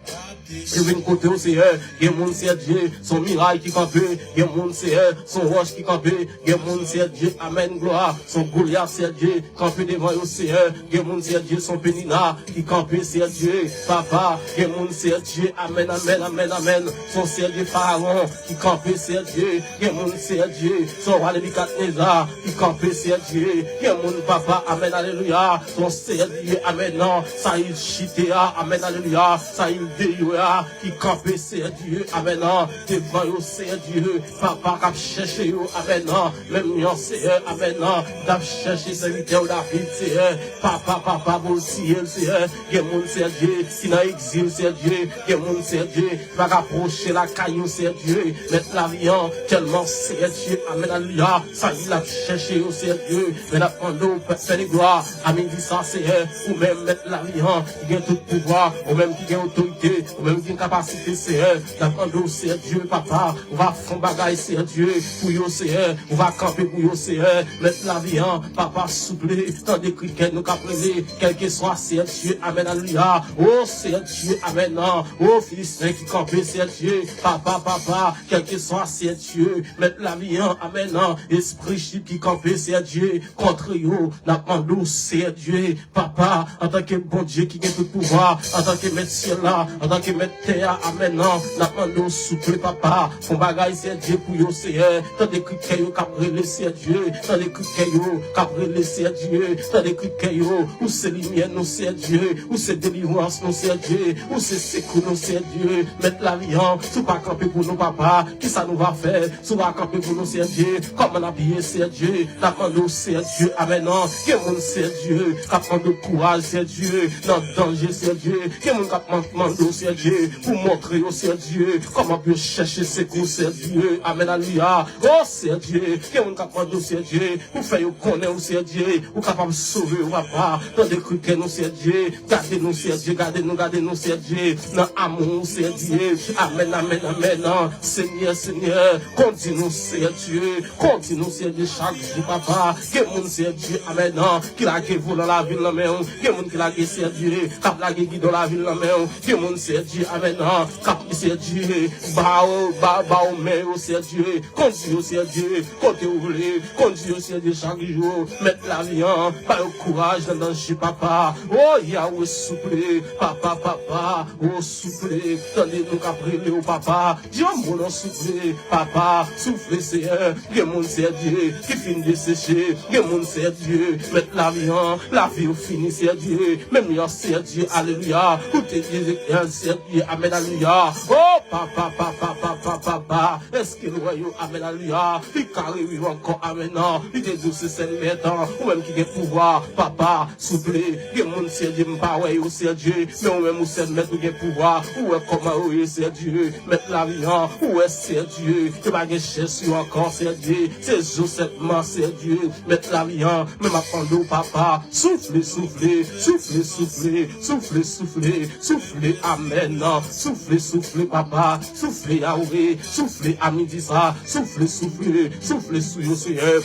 yo vin kote w, Seyè. Gen moun, Seyè Dye, se yon miray ki kanpe. Gen moun, Seyè, se yon wòch ki kanpe. Gen moun, Seyè Dye, amèn, glwa, se yon Golyat, Seyè Dye, kanpe devan yo, Seyè. Gen moun, Seyè Dye, se yon Penina ki kanpe, Seyè Dye, Papa. Gen moun, Seyè Dye, amèn, amèn, amèn, amèn, se yon, Seyè Dye, Farawon ki kanpe, Seyè Dye. Gen moun, Seyè Dye, se yon wa Nebikadneza ki kanpe, Seyè Dye. Gen moun, Papa, amèn, alelouya, se yon, Seyè Dye, amèn, nan, Sayil chite a, amèn, alelouya, Sayil deyò, a ki kanpe, Seyè Dye, amèn, devan yo, Seyè Dye, papa k ap chèche yo, amèn, menm jan, Seyè, amèn, t ap chèche sèvitè w David, Seyè, papa, papa, pou l tiye l, Seyè, gen moun, Seyè Dye, ki nan egzil, Seyè Dye, gen moun, Seyè Dye, ki pa ka pwoche lakay yo, Seyè Dye, mèt lavi an, tèlman, Seyè Dye, amèn, alelouya, sa ki l ap chèche yo, Seyè Dye, men n ap mande w, Pè, Pè de glwa, a midi sa, Seyè, ou menm, mèt lavi an, ki gen tout pouvwa, ou menm ki gen otorite, ou menm ki gen kapasite, Seyè. N ap mande w, Seyè Dye, papa, ou va fè yon bagay, Seyè Dye, pou yo, Seyè. Ou va kanpe pou yo, Seyè. Mèt lavi an, papa, souple, tande kri kè nou k ap rele, kèlkeswa, Seyè Dye, amèn, alelouya. O, Seyè Dye, amèn, o, Filisten ki kanpe, Seyè Dye, papa, papa, kèlkeswa, Seyè Dye, mèt lavi an, amèn, espri Chit ki kanpe, Seyè Dye, kont yo, n ap mande w, Seyè Dye, papa, antanke Bondye ki gen tout pouvwa, antanke mèt syèl la, antanke mèt tè a, amèn, nan, n ap mande w, souple, papa, fè yon bagay, Seyè Dye, pou yo, Seyè, tande kri kè yo k ap rele, Seyè Dye, tande kri kè yo k ap rele, Seyè Dye, tande kri kè yo, ou se limyè nou, Seyè Dye, ou se delivrans nou, Seyè Dye, ou se sekou nou, Seyè Dye, mèt lavi an, si w pa kanpe pou nou, papa, kisa nou va fè? Si w pa kanpe pou nou, Seyè Dye, kòman n ap ye, Seyè Dye? N ap mande w, Seyè Dye, amèn, nan. Gen moun, Seyè Dye, k ap mande w kouraj, Seyè Dye, nan danje, Seyè Dye. Gen moun k ap man-, mande w, Seyè Dye, pou w montre yo, Seyè Dye, kòman pou yo chèche sekou, Seyè Dye. Amèn, alelouya. O, Seyè Dye, gen moun k ap mande w, Seyè Dye, pou w fè yo konnen ou, Seyè Dye, ou kapab sove yo, papa. Tande kri kè nou, Seyè Dye. Gade nou, Seyè Dye, gade nou, gade nou, Seyè Dye, nan amou w, Seyè Dye. Amèn, amèn, amèn. Senyè, Senyè, kondi nou, Seyè Dye. Kondi nou, Seyè Dye, chak jou, papa. Gen moun, Seyè Dye, amèn, ki lage volan lavi l nan men w. Gen moun ki lage, Seyè Dye, k ap lage gidon lavi l nan men w. Gen moun, Seyè Dye, amèn, k ap, Seyè Dye, ba w, ba, ba w men yo, Seyè Dye. Kondi yo, Seyè Dye, kote w vle. Kondi yo, Seyè Dye, chak jou. Mèt lavi an, ba yo kouraj nan danje, papa. O, Yawe, souple, papa, papa. O, souple, tande nou k ap rele w, papa. Di yon mo non, souple, papa. Souple, Seyè. Gen moun, Seyè Dye, ki fin deseche. Gen moun, Seyè Dye, mèt lavi an, lavi yo fini, Seyè Dye. Menm jan, Seyè Dye, alelouya. Ou te di Ezekyèl, Seyè Dye, amèn, alelouya. O, papa, papa, papa, papa. Èske l wè yo? Amèn, alelouya. Li ka reviv ankò, amèn, nan. Li te di w se sèl mèt, ou menm ki gen pouvwa, papa, souple. Gen moun, Seyè Dye, m pa wè yo, Seyè Dye, men ou menm ou sèl mèt, ou gen pouvwa. Ou wè kòman yo ye, Seyè Dye, mèt lavi an. Ou wè, Seyè Dye, yo pa gen chè sou yo ankò, Seyè Dye. Se zo sèlman, Seyè Dye, mèt lavi an. Men m ap mande w, papa, soufle, soufle, soufle, soufle, soufle, soufle, soufle, amèn, soufle, soufle, papa, soufle, Yawe, soufle, a midi sa, soufle, soufle, soufle sou yo, Seyè.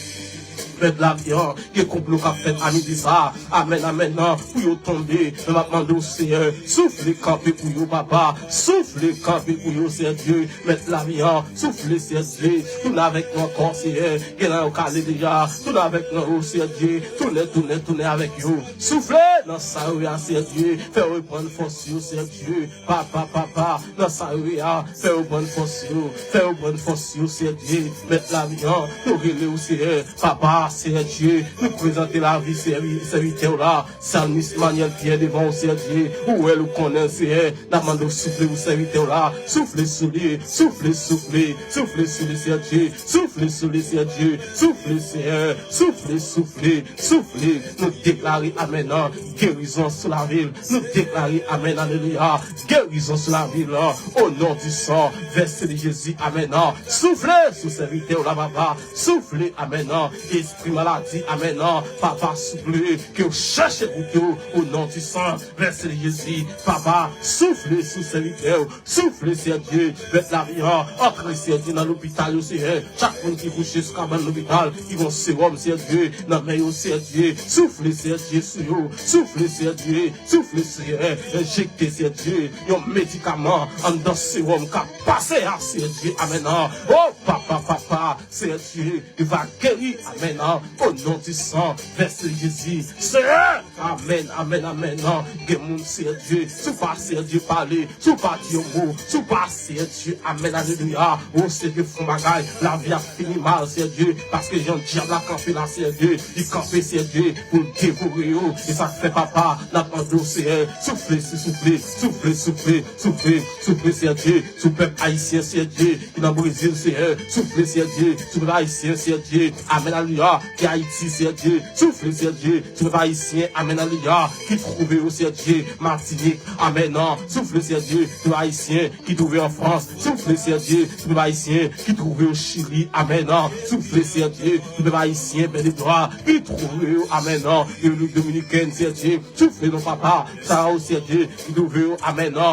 Mèt lavi an, gen konplo k ap fèt a midi sa, amèn, amèn, nan, pou yo tonbe, men m ap mande w, Seyè, soufle kanpe pou yo, papa, soufle kanpe pou yo, Seyè Dye, mèt lavi an, soufle, Seyè Dye, tounen avèk nou ankò, Seyè, gen nan yo k ale deja, tounen avèk nou, o Seyè Dye, tounen, tounen, tounen avèk yo. Soufle nan sa yo ye a, Seyè Dye. Fè yo reprann fòs yo, Seyè Dye. Papa, papa, nan sa yo ye a, fè yo reprann fòs yo. Fè yo reprann fòs yo, Seyè Dye. Mèt lavi an, nou rele w, Seyè. Papa, Seyè Dye, nou prezante lavi sèvi-, sèvitè w la. Salmis Manyèl Pyè devan w, Seyè Dye. Ou wè l, ou konnen l, Seyè. N ap mande w soufle pou sèvitè w la. Soufle sou li, soufle, soufle, soufle sou li, Seyè Dye. Soufle sou li, Seyè Dye. Soufle, Seyè. Soufle, soufle, soufle. Nou deklare amèn, nan gerizon sou lavi l. Nou deklare amèn, alelouya. Gerizon sou lavi l, o non di san vèse de Jezi, amèn, nan. Soufle sou sèvitè w la, papa. Soufle, amèn, nan. Espri maladi, amèn, nan. Papa, souple, ke w chèche wout yo, o non di san vèse de Jezi. Papa, soufle sou sèvitè w. Soufle, Seyè Dye, mèt lavi an, antre, Seyè Dye, nan lopital yo, Seyè. Chak moun ki kouche sou kabann lopital, ki gon sewòm, Seyè Dye, nan men yo, Seyè Dye. Soufle, Seyè Dye, sou yo. Soufle, Seyè Dye, soufle, Seyè. Enjekte, Seyè Dye, yon medikaman anndan sewòm k ap pase a, Seyè Dye. Amèn, nan. O, papa, papa, Seyè Dye, li va geri. Amèn, nan. O non di san vèse Jezi. Seyè, Amèn, amèn, amèn. Gen moun, Seyè Dye, si w pa, Seyè Dye, pale, si w pa di yon mo, si w pa, Seyè Dye, amèn, alelouya. O Seyè Dye, fè yon bagay, lavi a fini mal, Seyè Dye, paske jan dyab la kanpe la, Seyè Dye, li kanpe, Seyè Dye, pou l devore yo. E sa k fè, papa, n ap mande w, Seyè, soufle, soufle, soufle, soufle, soufle, soufle, Seyè Dye, sou pèp ayisyen, Seyè Dye, ki nan Brezil, Seyè, soufle, Seyè Dye, sou pèp ayisyen, Seyè Dye, amèn, alelouya, ki Ayiti, Seyè Dye, soufle, Seyè Dye, sou pèp ayisyen, amèn, alelouya, ki twouve yo, Seyè Dye, Matinik, amèn, soufle, Seyè Dye, sou pèp ayisyen, ki twouve an Frans, soufle, Seyè Dye, sou pèp ayisyen, ki twouve yo Chili, amèn, soufle, Seyè Dye, sou pèp ayisyen, Bèl Edwa, ki twouve yo, amèn, Repiblik Dominikèn, Seyè Dye, soufle non papa, sa yo, Seyè Dye, ki twouve yo, amèn, o,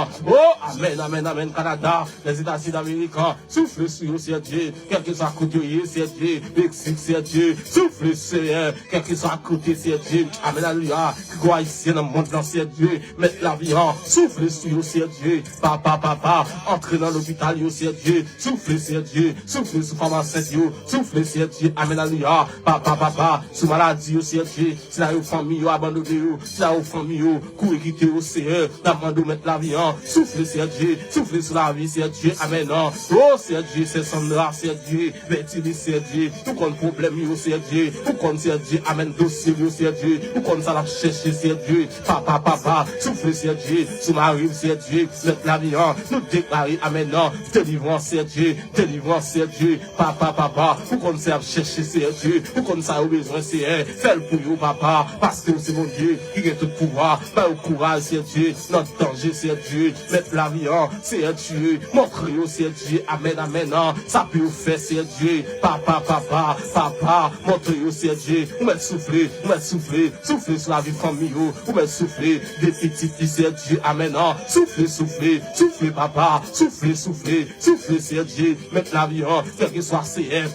amèn, amèn, amèn, Kanada, Lèzetazini Damerik, soufle sou yo, Seyè Dye, kèlkeswa kote yo ye, Seyè Dye, Meksik, Seyè Dye, soufle, Seyè, kèlkeswa kote, Seyè Dye, amèn, alelouya, ki gwo ayisyen nan mond lan, Seyè Dye, mèt lavi an, soufle sou yo, Seyè Dye, papa, papa, antre nan lopital yo, Seyè Dye, soufle, Seyè Dye, soufle sou fanm ansent yo, soufle, Seyè Dye, amèn, alelouya, papa, papa, sou maladi yo, Seyè Dye, sila yo fanmi yo abandone yo, sila yo fanmi yo kouri kite yo, Seyè, n ap mande w mèt lavi an, soufle, Seyè Dye, soufle sou lavi, Seyè Dye, amèn, o, Seyè Dye, sè Sandra, Seyè Dye, Bètilis, Seyè Dye, ou konn pwoblèm yo, Seyè Dye, ou konn, Seyè Dye, amèn, dosye yo, Seyè Dye, ou konn sa l ap chèche, Seyè Dye, papa, papa, soufle, Seyè Dye, sou mari m, Seyè Dye, mèt lavi an, nou deklare, amèn, delivrans, Seyè Dye, delivrans, Seyè Dye, papa, papa, ou konn sa y ap chèche, Seyè Dye, ou konn sa yo bezwen, Seyè, fè l pou yo, papa, paske w se Bondye ki gen tout pouvwa, ba yo kouraj, Seyè Dye, nan danje, Seyè Dye, mèt lavi an, Seyè Dye, montre yo, Seyè Dye, amèn, amèn, sa pou yo fè, Seyè Dye, papa, papa, papa, montre yo, Seyè Dye, ou mèt soufle, ou mèt soufle, soufle sou lavi fanmi yo, ou mèt soufle, de pitit li, Seyè Dye, amèn, soufle, soufle, soufle, papa, soufle, soufle, soufle, Seyè Dye, mèt lavi an, kèlkeswa, Seyè,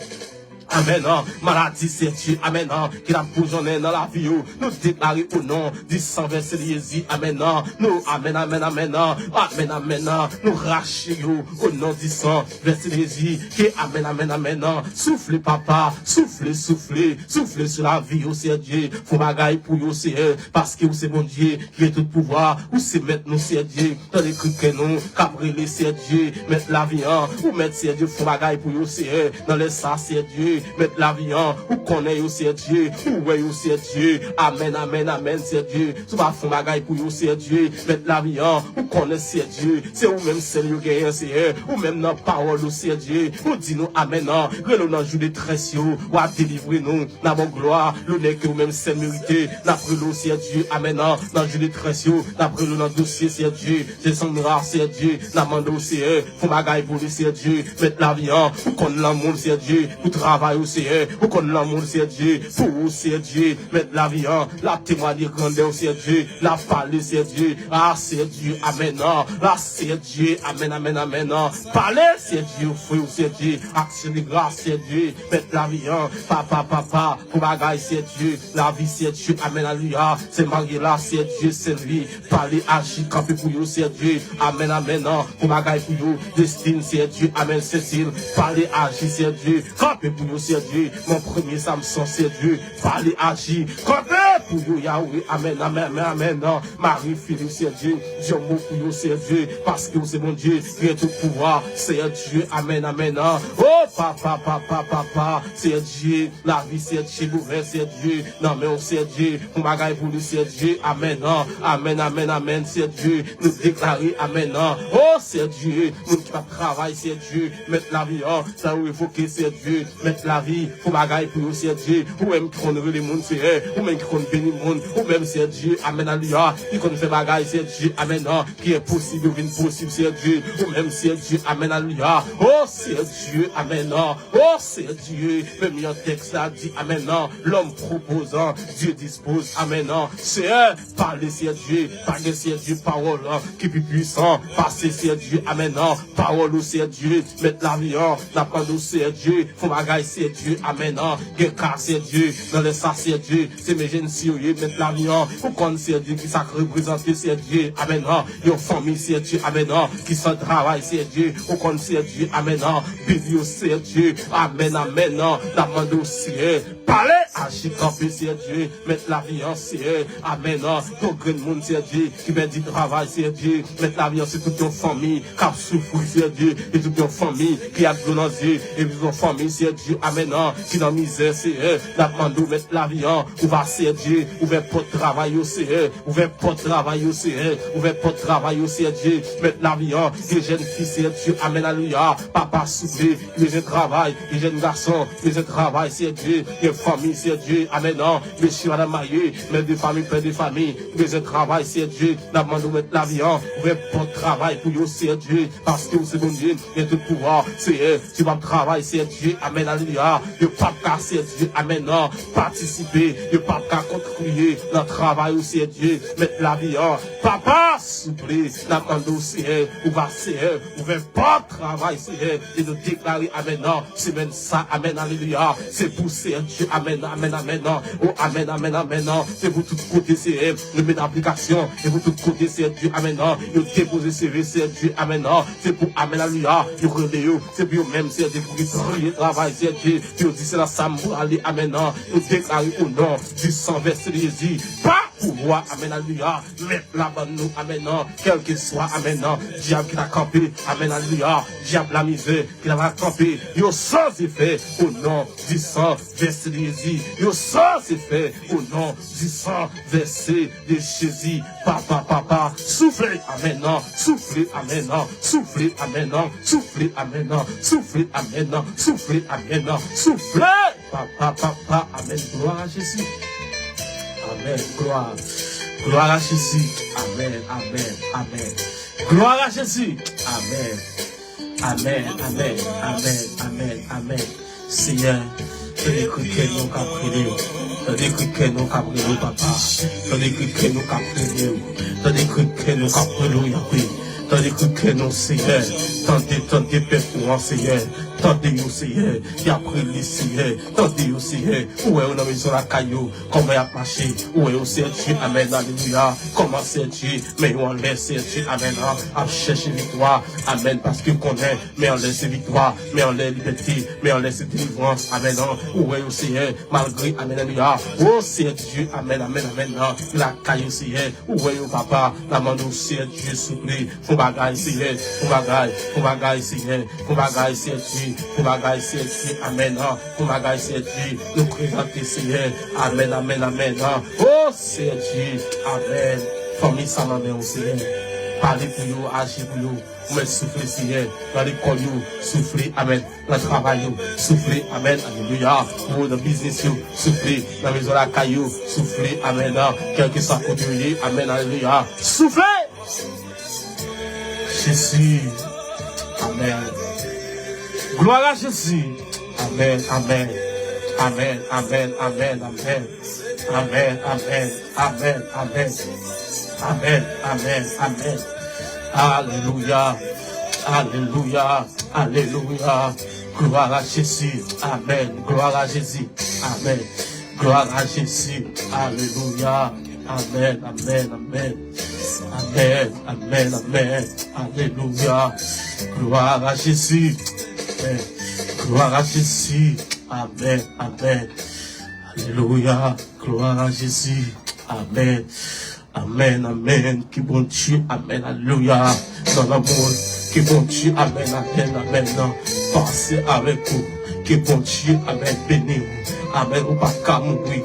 amèn, maladi, Seyè Dye, amèn, ki t ap boujonnen nan lavi yo, nou deklare o non di san vèse Jezi, amèn, nou, amèn, amèn, amèn, amèn, amèn, nou rache yo, o non di san vèse Jezi, ke, amèn, amèn, amèn, soufle, papa, soufle, soufle, soufle sou lavi yo, Seyè Dye, fè yon bagay pou yo, Seyè, paske ou se Bondye ki gen tout pouvwa, ou se mèt nou, Seyè Dye, tande kri kè nou k ap rele, Seyè Dye, mèt lavi an, ou mèt, Seyè Dye, fè yon bagay pou yo, Seyè, nan lè sa, Seyè Dye, mèt lavi an, ou konnen yo, Seyè Dye, ou wè yo, Seyè Dye, amèn, amèn, amèn, Seyè Dye, si w pa fè yon bagay pou yo, Seyè Dye, mèt lavi an, ou konnen, Seyè Dye, se ou menm sèl yo genyen, Seyè, ou menm nan pawòl ou, Seyè Dye, ou di nou amèn, rele w nan jou detrès yo, w a delivre nou, n a ba w glwa, lonè ke ou menm sèl merite. N ap rele w, Seyè Dye, amèn, nan jou detrès yo, n ap rele w nan dosye, Seyè Dye, se Sandra, Seyè Dye, n ap mande w, Seyè, fè yon bagay pou li, Seyè Dye, mèt lavi an, ou konn lanmou l, Seyè Dye, pou travay ou, Seyè, ou konn lanmou l, Seyè Dye, pou ou, Seyè Dye, mèt lavi an, l ap temwanye grandè w, Seyè Dye, l ap pale, Seyè Dye, a, Seyè Dye, amèn, a, Seyè Dye, amèn, amèn, amèn, pale, Seyè Dye, ofri w, Seyè Dye, aksyon de gras, Seyè Dye, mèt lavi an, papa, papa, pou bagay, Seyè Dye, lavi, Seyè Dye, amèn, alelouya, se marye la, Seyè Dye, sèvi, pale, aji, kanpe pou yo, Seyè Dye, amèn, amèn, pou bagay pou yo, Destin, Seyè Dye, amèn, Cécile, pale, aji, Seyè Dye, kanpe pou yo, Seyè Dye, mon premye Samson, Seyè Dye, pale, aji, kanpe pou yo, Yahweh, amèn, amèn, amèn, amèn, Marie Philippe, Seyè Dye, di yon mo pou yo, Seyè Dye, paske ou se Bondye, ki gen tout pouvwa, Seyè Dye, amèn, amèn, o papa, papa, papa, Seyè Dye, lavi, Seyè Dye, gouvè, Seyè Dye, nan men w, Seyè Dye, yon bagay pou li, Seyè Dye, amèn, amèn, amèn, amèn, Seyè Dye, nou deklare, amèn, o Seyè Dye, moun ki p ap travay, Seyè Dye, mèt lavi an, sa yo revoke, Seyè Dye, mèt lavi, fè yon bagay pou yo, Seyè Dye, ou menm ki konn rele moun, Seyè, ou menm ki konn beni moun, ou menm, Seyè Dye, amèn, alelouya, ki konn fè bagay, Seyè Dye, amèn, ki enposib yo vin posib, Seyè Dye, ou menm, Seyè Dye, amèn, alelouya, o Seyè Dye, amèn, o Seyè Dye, menm jan tèks la di, amèn, l'homme propose, Dieu dispose, amèn, Seyè, pale, Seyè Dye, pa gen, Seyè Dye, pawòl ki pi pwisan pase, Seyè Dye, amèn, pawòl ou, Seyè Dye, mèt lavi an, n ap mande w, Seyè Dye, fè yon bagay, Seyè Dye, amèn, gen ka, Seyè Dye, nan lè sa, Seyè Dye, se men jèn si yo ye, mèt lavi an, ou konn, Seyè Dye, ki sa k reprezante, Seyè Dye, amèn, yon fanmi, Seyè Dye, amèn, ki san travay, Seyè Dye, ou konn, Seyè Dye, amèn, beni yo, Seyè Dye, amèn, amèn, n ap mande w, Seyè, pale, Aji kanpe, Seyè Dye, mèt lavi an, Seyè, amèn. Yon grenn moun, Seyè Dye, ki pèdi travay, Seyè Dye, mèt lavi an, se tout yon fanmi k ap soufri, Seyè Dye, e tout yon fanmi ki ak dlo nan zye, e tout yon fanmi, Seyè Dye, amèn, ki nan mizè, Seyè, n ap mande w, mèt lavi an, ou va, Seyè Dye, ouvè pòt travay yo, Seyè, ouvè pòt travay yo, Seyè, ouvè pòt travay yo, Seyè Dye, mèt lavi an, gen jèn fi, Seyè Dye, amèn, alelouya, papa, souple, ki bezwen travay, gen jèn gason, ki bezwen travay, Seyè Dye, gen fanmi, Seyè Dye, amèn, mesye, madanm marye, mè de fanmi, pè de fanmi, ki bezwen travay, Seyè Dye, n ap mande w mèt lavi an, ouvè pòt travay pou yo, Seyè Dye, paske ou se Bondye, gen tout pouvwa, Seyè, si yo p ap travay, Seyè Dye, amèn, alelouya, yo p ap ka, Seyè Dye, amèn, patisipe, yo p ap ka kontribiye nan travay ou, Seyè Dye, mèt lavi an, papa, souple, n ap mande w, Seyè, ou va, Seyè, ouvè pòt travay, Seyè, e nou deklare, amèn, semèn sa, amèn, alelouya, se pou, Seyè Dye, amèn, amèn, amèn, o, amèn, amèn, amèn, se pou tout kote, Seyè, yo met aplikasyon, e pou tout kote, Seyè Dye, amèn, yo depoze C V, Seyè Dye, amèn, se pou, amèn, alelouya, yo rele yo, se pou yo menm, Seyè Dye, pou yo triye travay, Seyè Dye, pou yo di se la sa m prale, amèn, yo deklare o non di san vèse de Jezi, pa pouvwa, amèn, alelouya, mèt la ban nou, amèn, kèlkeswa, amèn, dyab ki ta kanpe, amèn, alelouya, dyab lamizè ki ta va kanpe, yo san efè, o non di san vèse de Jezi, yo san efè, o non di san vèse de Jezi, papa, papa, soufle, amèn, soufle, amèn, soufle, amèn, soufle, amèn, soufle, amèn, soufle, amèn, soufle. Papa, papa, amèn. Glwa a Jezi. Amèn. Glwa. Glwa a Jezi. Amèn, amèn, amèn. Glwa a Jezi. Amèn. Amèn, amèn, amèn, amèn, amèn. Seyè, tande kri kè nou k ap rele w. Tande kri kè nou k ap rele w, papa. Tande kri kè nou k ap rele w. Tande kri kè nou k ap rele w, Yahweh. Tande kri kè nou, Seyè. Tande, tande pèp ou an, Seyè. Tande yo, Seyè, y ap rele, Seyè. Tande yo, Seyè. Ou wè yo nan mezon lakay yo, kòman y ap mache. Ou wè yo, Seyè Dye, amèn, alelouya. Kòman, Seyè Dye, men yo anlè, Seyè Dye, amèn, ap chèche viktwa, amèn, paske yo konnen men anlè se viktwa, men anlè libète, men anlè se delivrans, amèn. Ou wè yo, Seyè, malgre, amèn, alelouya. O, Seyè Dye, amèn, amèn, amèn, lakay yo, Seyè, ou wè yo, papa, n ap mande w, Seyè Dye, souple, fè yon bagay, Seyè, fè yon bagay, fè yon bagay, Seyè, fè yon bagay, Seyè Dye, fè yon bagay, Seyè Dye, amèn, fè yon bagay, Seyè Dye, nou prezante, Seyè, amèn, amèn, amèn, o, Seyè Dye, amèn, fanmi sa nan men w, Seyè, pale pou yo, aji pou yo, ou menm soufle, Seyè, nan lekòl yo, soufle, amèn, nan travay yo, soufle, amèn, alelouya, o, nan biznis yo, soufle, nan mezon lakay yo, soufle, amèn, kèlkeswa kote yo ye, amèn, alelouya, soufle! Jezi. Amèn. Glwa a Jezi. Amèn, amèn. Amèn, amèn, amèn, amèn. Amèn, amèn, amèn, amèn. Amèn, amèn, amèn. Alelouya. Alelouya. Alelouya. Glwa a Jezi. Amèn. Glwa a Jezi. Amèn. Glwa a Jezi. Alelouya. Amèn, amèn, amèn. Amèn, amèn, amèn. Alelouya. Glwa a Jezi. Amèn. Glwa a Jezi. Amèn, amèn. Alelouya. Glwa a Jezi. Amèn. Amèn, amèn. Ke Bondye, amèn, alelouya, nan lanmou, ke Bondye, amèn, amèn, amèn, nan pase avèk ou. Ke Bondye, amèn, beni w. Amèn, ou pa ka mouri.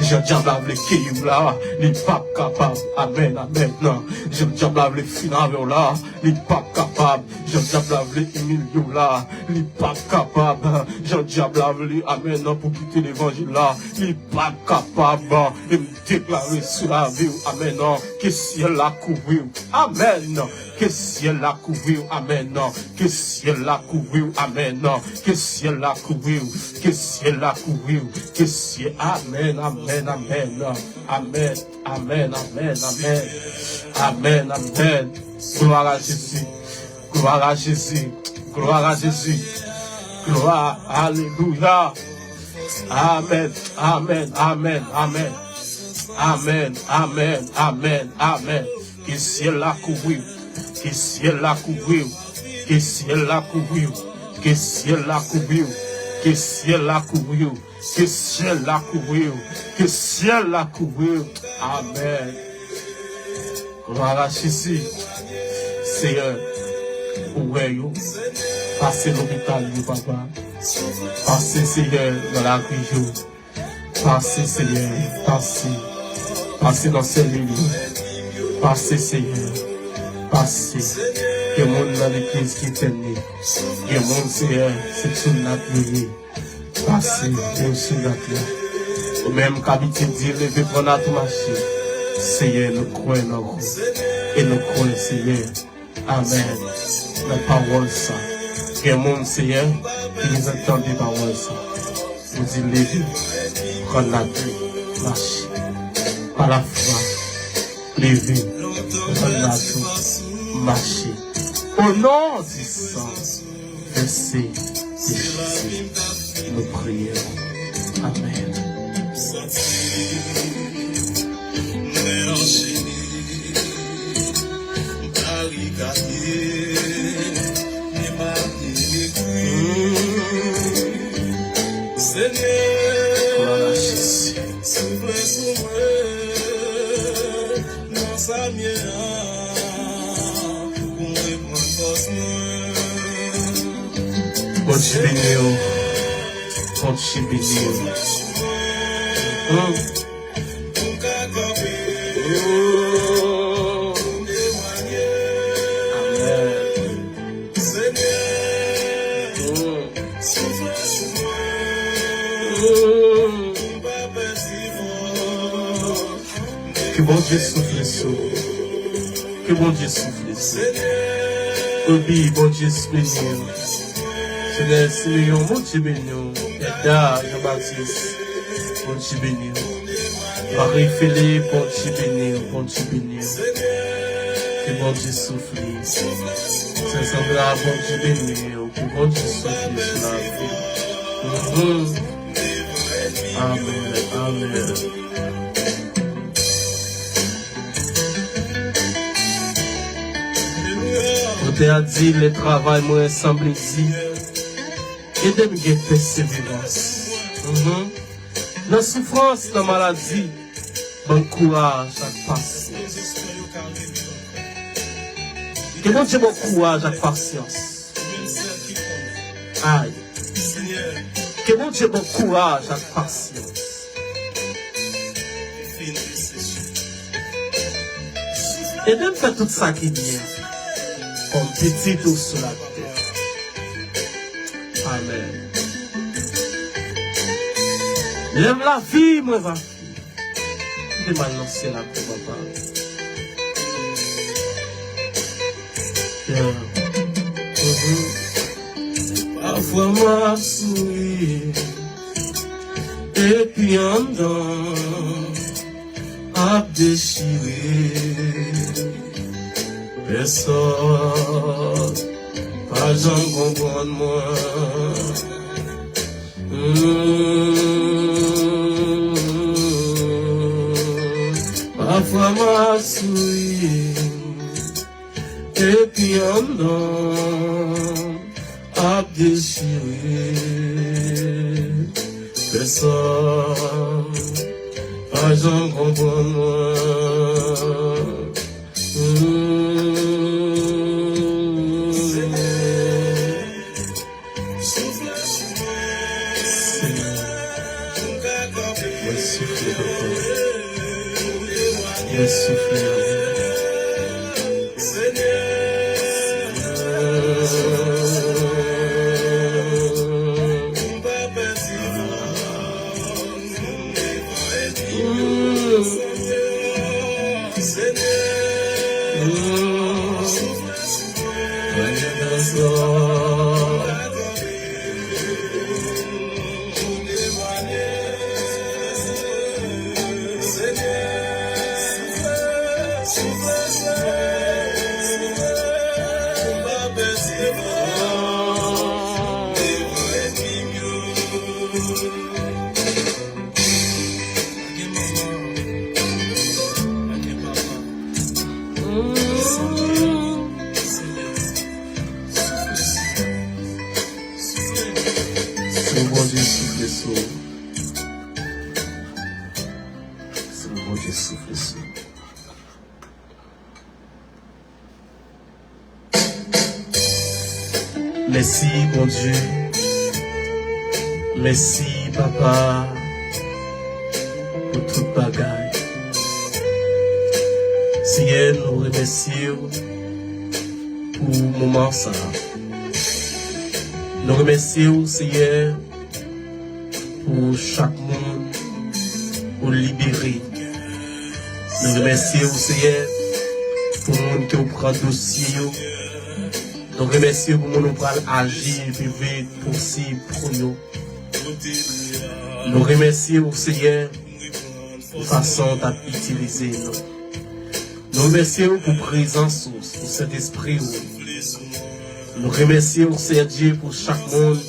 Jan dyab la vle keyi w la, li p ap kapab. Amèn, amèn, nan. Jan dyab la vle fin avè w la, li p ap kapab. Jan dyab la vle imilye w la, li p ap kapab. Jan dyab la vle, amèn, nan, pou kite levanjil la, li p ap kapab. E m deklare sou lavi w, amèn, nan, ke syèl la kouvri w. Amèn. Ke syèl la kouvri w, amèn, nan. Ke syèl la kouvri w, amèn, nan. Ke syèl la kouvri w, ke syèl la kouvri w, ke syèl, amèn, amèn, amèn, nan. Amèn, amèn, amèn, amèn. Amèn, amèn. Glwa a Jezi. Glwa a Jezi. Glwa a Jezi. Glwa, alelouya. Amèn, amèn, amèn, amèn. Amèn, amèn, amèn, amèn. Ke syèl la kouvri w. Ke syèl la kouvri w. Ke syèl la kouvri w. Ke syèl la kouvri w. Ke syèl la kouvri w. Ke syèl la kouvri w. Ke syèl la kouvri w. Amèn. Kounye a la, Jezi, Seyè, ou wè yo. Pase lopital yo, papa. Pase, Seyè, nan lari yo. Pase, Seyè, pase. Pase nan selil yo. Pase, Seyè, pase. Gen moun nan legliz ki entène. Gen moun, Seyè, se tyoul nat yo ye. Pase, men w sou nat la. Ou menm k abitye di, leve pran nat ou mache. Seyè, nou kwè nan ou. E nou kwè, Seyè. Amèn. Nan pawòl sa. Gen moun, Seyè, ki bezwen tande pawòl sa. Ou di, leve, pran nat ou, mache. Pa lafwa, leve, pran nat ou, mache. O non di san vèse de Jezi, nou priye. Amèn. Glwa a Jezi. Bondye beni w. Bondye beni w. Hmm. Oh. Amèn. Hmm. Hmm. Ke Bondye soufle sou ou. Ke Bondye soufle sou ou. Obi, Bondye beni w. Senè Simeyon, Bondye beni w. Edda, Jean Baptiste, Bondye beni w. Marie Philippe, Bondye beni w, Bondye beni w. Ke Bondye soufle. Sè Sandra, Bondye beni w. Ke Bondye soufle sou lavi w. Mhm. Amèn, amèn. Otè a di, lè travay mwen sanble di, ede m gen pèseverans. Mhm. Nan soufrans, nan maladi, ban m kouraj ak pasyans. Ke Bondye ban w kouraj ak pasyans. Ay. Ke Bondye ban w kouraj ak pasyans. Ede m fè tout sa ki byen kòm pitit ou sou latè. Amèn. Lèv lavi mwen va fini. Kite m al nan syèl ak ou, papa. Yeah. Mhm. Pafwa m ap souri, epi anndan ap dechire. Pèsòn pa janm konprann mwen. Hmm, pafwa m ap souri, epi anndan ap dechire. Pèsòn pa janm konprann mwen. Hmm. Senyè, mwen soufle, papa. Mwen soufle, papa. Bondye soufle sou nou. Mèsi, Bondye. Mèsi, Papa, pou tout bagay. Seyè, nou remèsye w pou moman sa a. Nou remèsye w, Seyè, pou chak moun ou libere. Nou remèsye w, Seyè, pou moun ke w pran dosye yo. Nou remèsye w pou moun ou pral aji epi vin posib pou yo. Nou remèsye w, Seyè, pou fason w t ap itilize nou. Nou remèsye w pou prezans ou, pou Sentespri w. Nou remèsye w, Seyè Dye, pou chak moun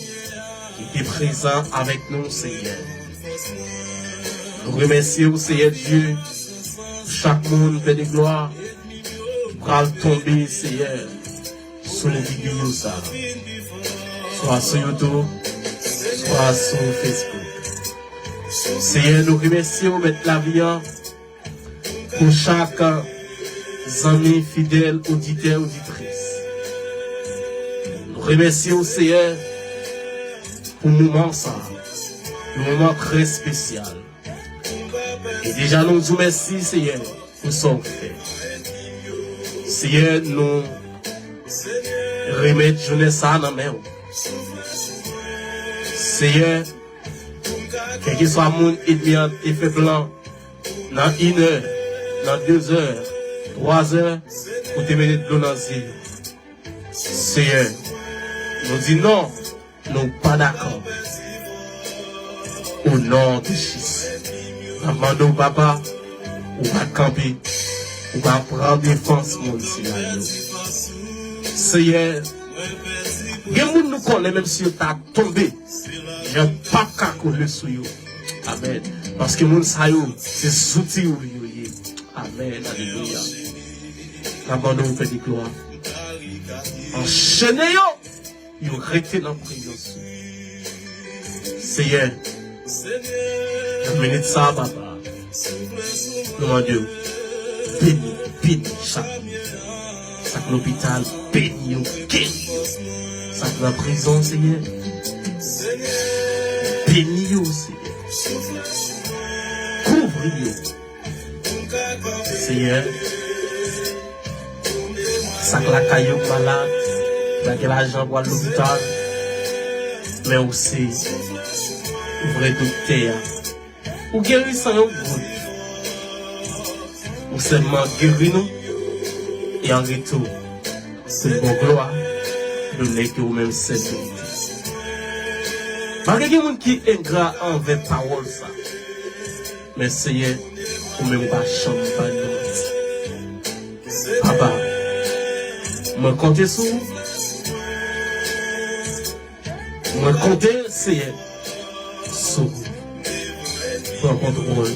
ki te prezan avèk nou, Seyè. Nou remèsye w, Seyè Dye, pou chak moun, Pè de glwa, pral tonbe, Seyè, sou videyo sa a, swa sou YouTube, swa sou Facebook. Seyè, nou remèsye w, Mèt lavi a, pou chak zanmi fidèl, oditè, oditris. Nou remèsye w, Seyè, pou moman sa a, yon moman trè espesyal. E deja nou di w mèsi, Seyè, pou sa w fè. Seyè, nou remèt jounen sa a nan men w. Seyè, kèlkeswa moun ènmi an te fè plan nan inè, nan dezè, twazè, pou te mete dlo nan zye yo. Seyè, nou di non, nou pa dakò. O non de Jezi, n ap mande w, Papa, ou va kanpe, ou va pran defans moun sila yo. Seyè, gen moun nou konnen, menm si yo ta tonbe, jan p ap ka kole sou yo. Amèn. Paske moun sa yo, se zouti ou yo ye. Amèn. Alelouya. N ap mande w, Pè de glwa, anchene yo, yo rete nan prezans ou. Seyè, nan minit sa a, Papa, nou mande w, beni, beni chak moun. Sa k lopital, beni yo, geri yo. Sa k nan prizon, Seyè, beni yo, Seyè. Kouvri yo, Seyè. Sa k lakay yo k malad, pa gen lajan pou al lopital, men ou se vrè doktè a. Ou geri san yon gout. Ou sèlman geri nou. E an retou, se bon glwa, nou nèg ke ou menm sèl merite. Malgre gen moun ki engra anvè pawòl sa, men Seyè, ou menm ou pa janm bay nou manti. Papa, mwen konte sou ou. Mwen konte, Seyè, sou ou. Pran kontwòl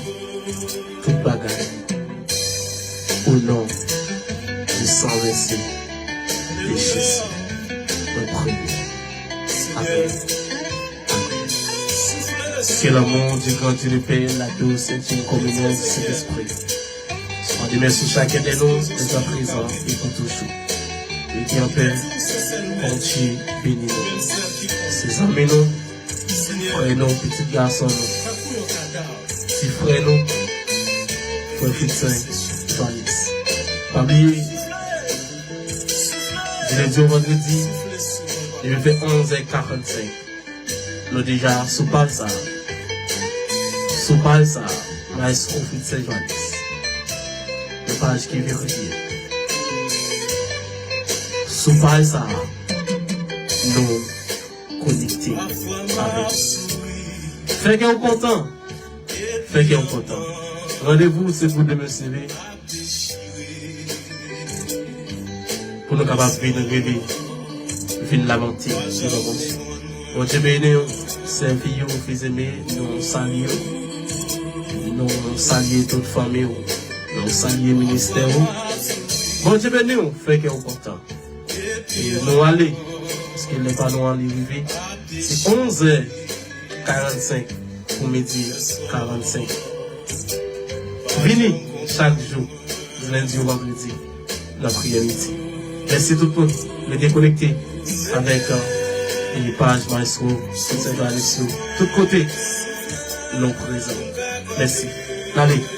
tout bagay. O non du sang versé de Jésus, mwen priye. Amèn. Amèn. Que l'amour du grand Dieu le Père, la douce et intime communion du Saint-Esprit soit demeure sur chacun de nous, dès à présent et pour toujours. Rete anpè, Bondye beni nou. Se zanmi nou, frè nou, pitit gason nou, ti frè nou, frè Fritsen Joanis. Pa bliye, di lendi o vandredi, depi fè onz è karannsenk. Nou deja sou paj sa a. Sou paj sa a, Maestro Fritsen Joanis. Yon paj ki verifye. Sou paj sa a, nou konekte avèk ou. Fè kè w kontan. Fè kè w kontan. Randevou se pou demen sere. Pou nou kapab vin rele, vin lamante devan Bondye. Bondye beni w, sèvi w, Fizeme, nou salye w. Nou salye tout fanmi w. Nou salye ministè w. Bondye beni w, fè kè w kontan. E nou ale, paske lè pa nou an li rive. Se onz è karannsenk pou midi karannsenk. Vini chak jou, lendi ou vandredi, nan Priyè Midi. Mèsi tout moun. Rete konekte avèk e paj Maestro, Sentèn Alisio. Tout kote, nou prezan. Mèsi. N ale.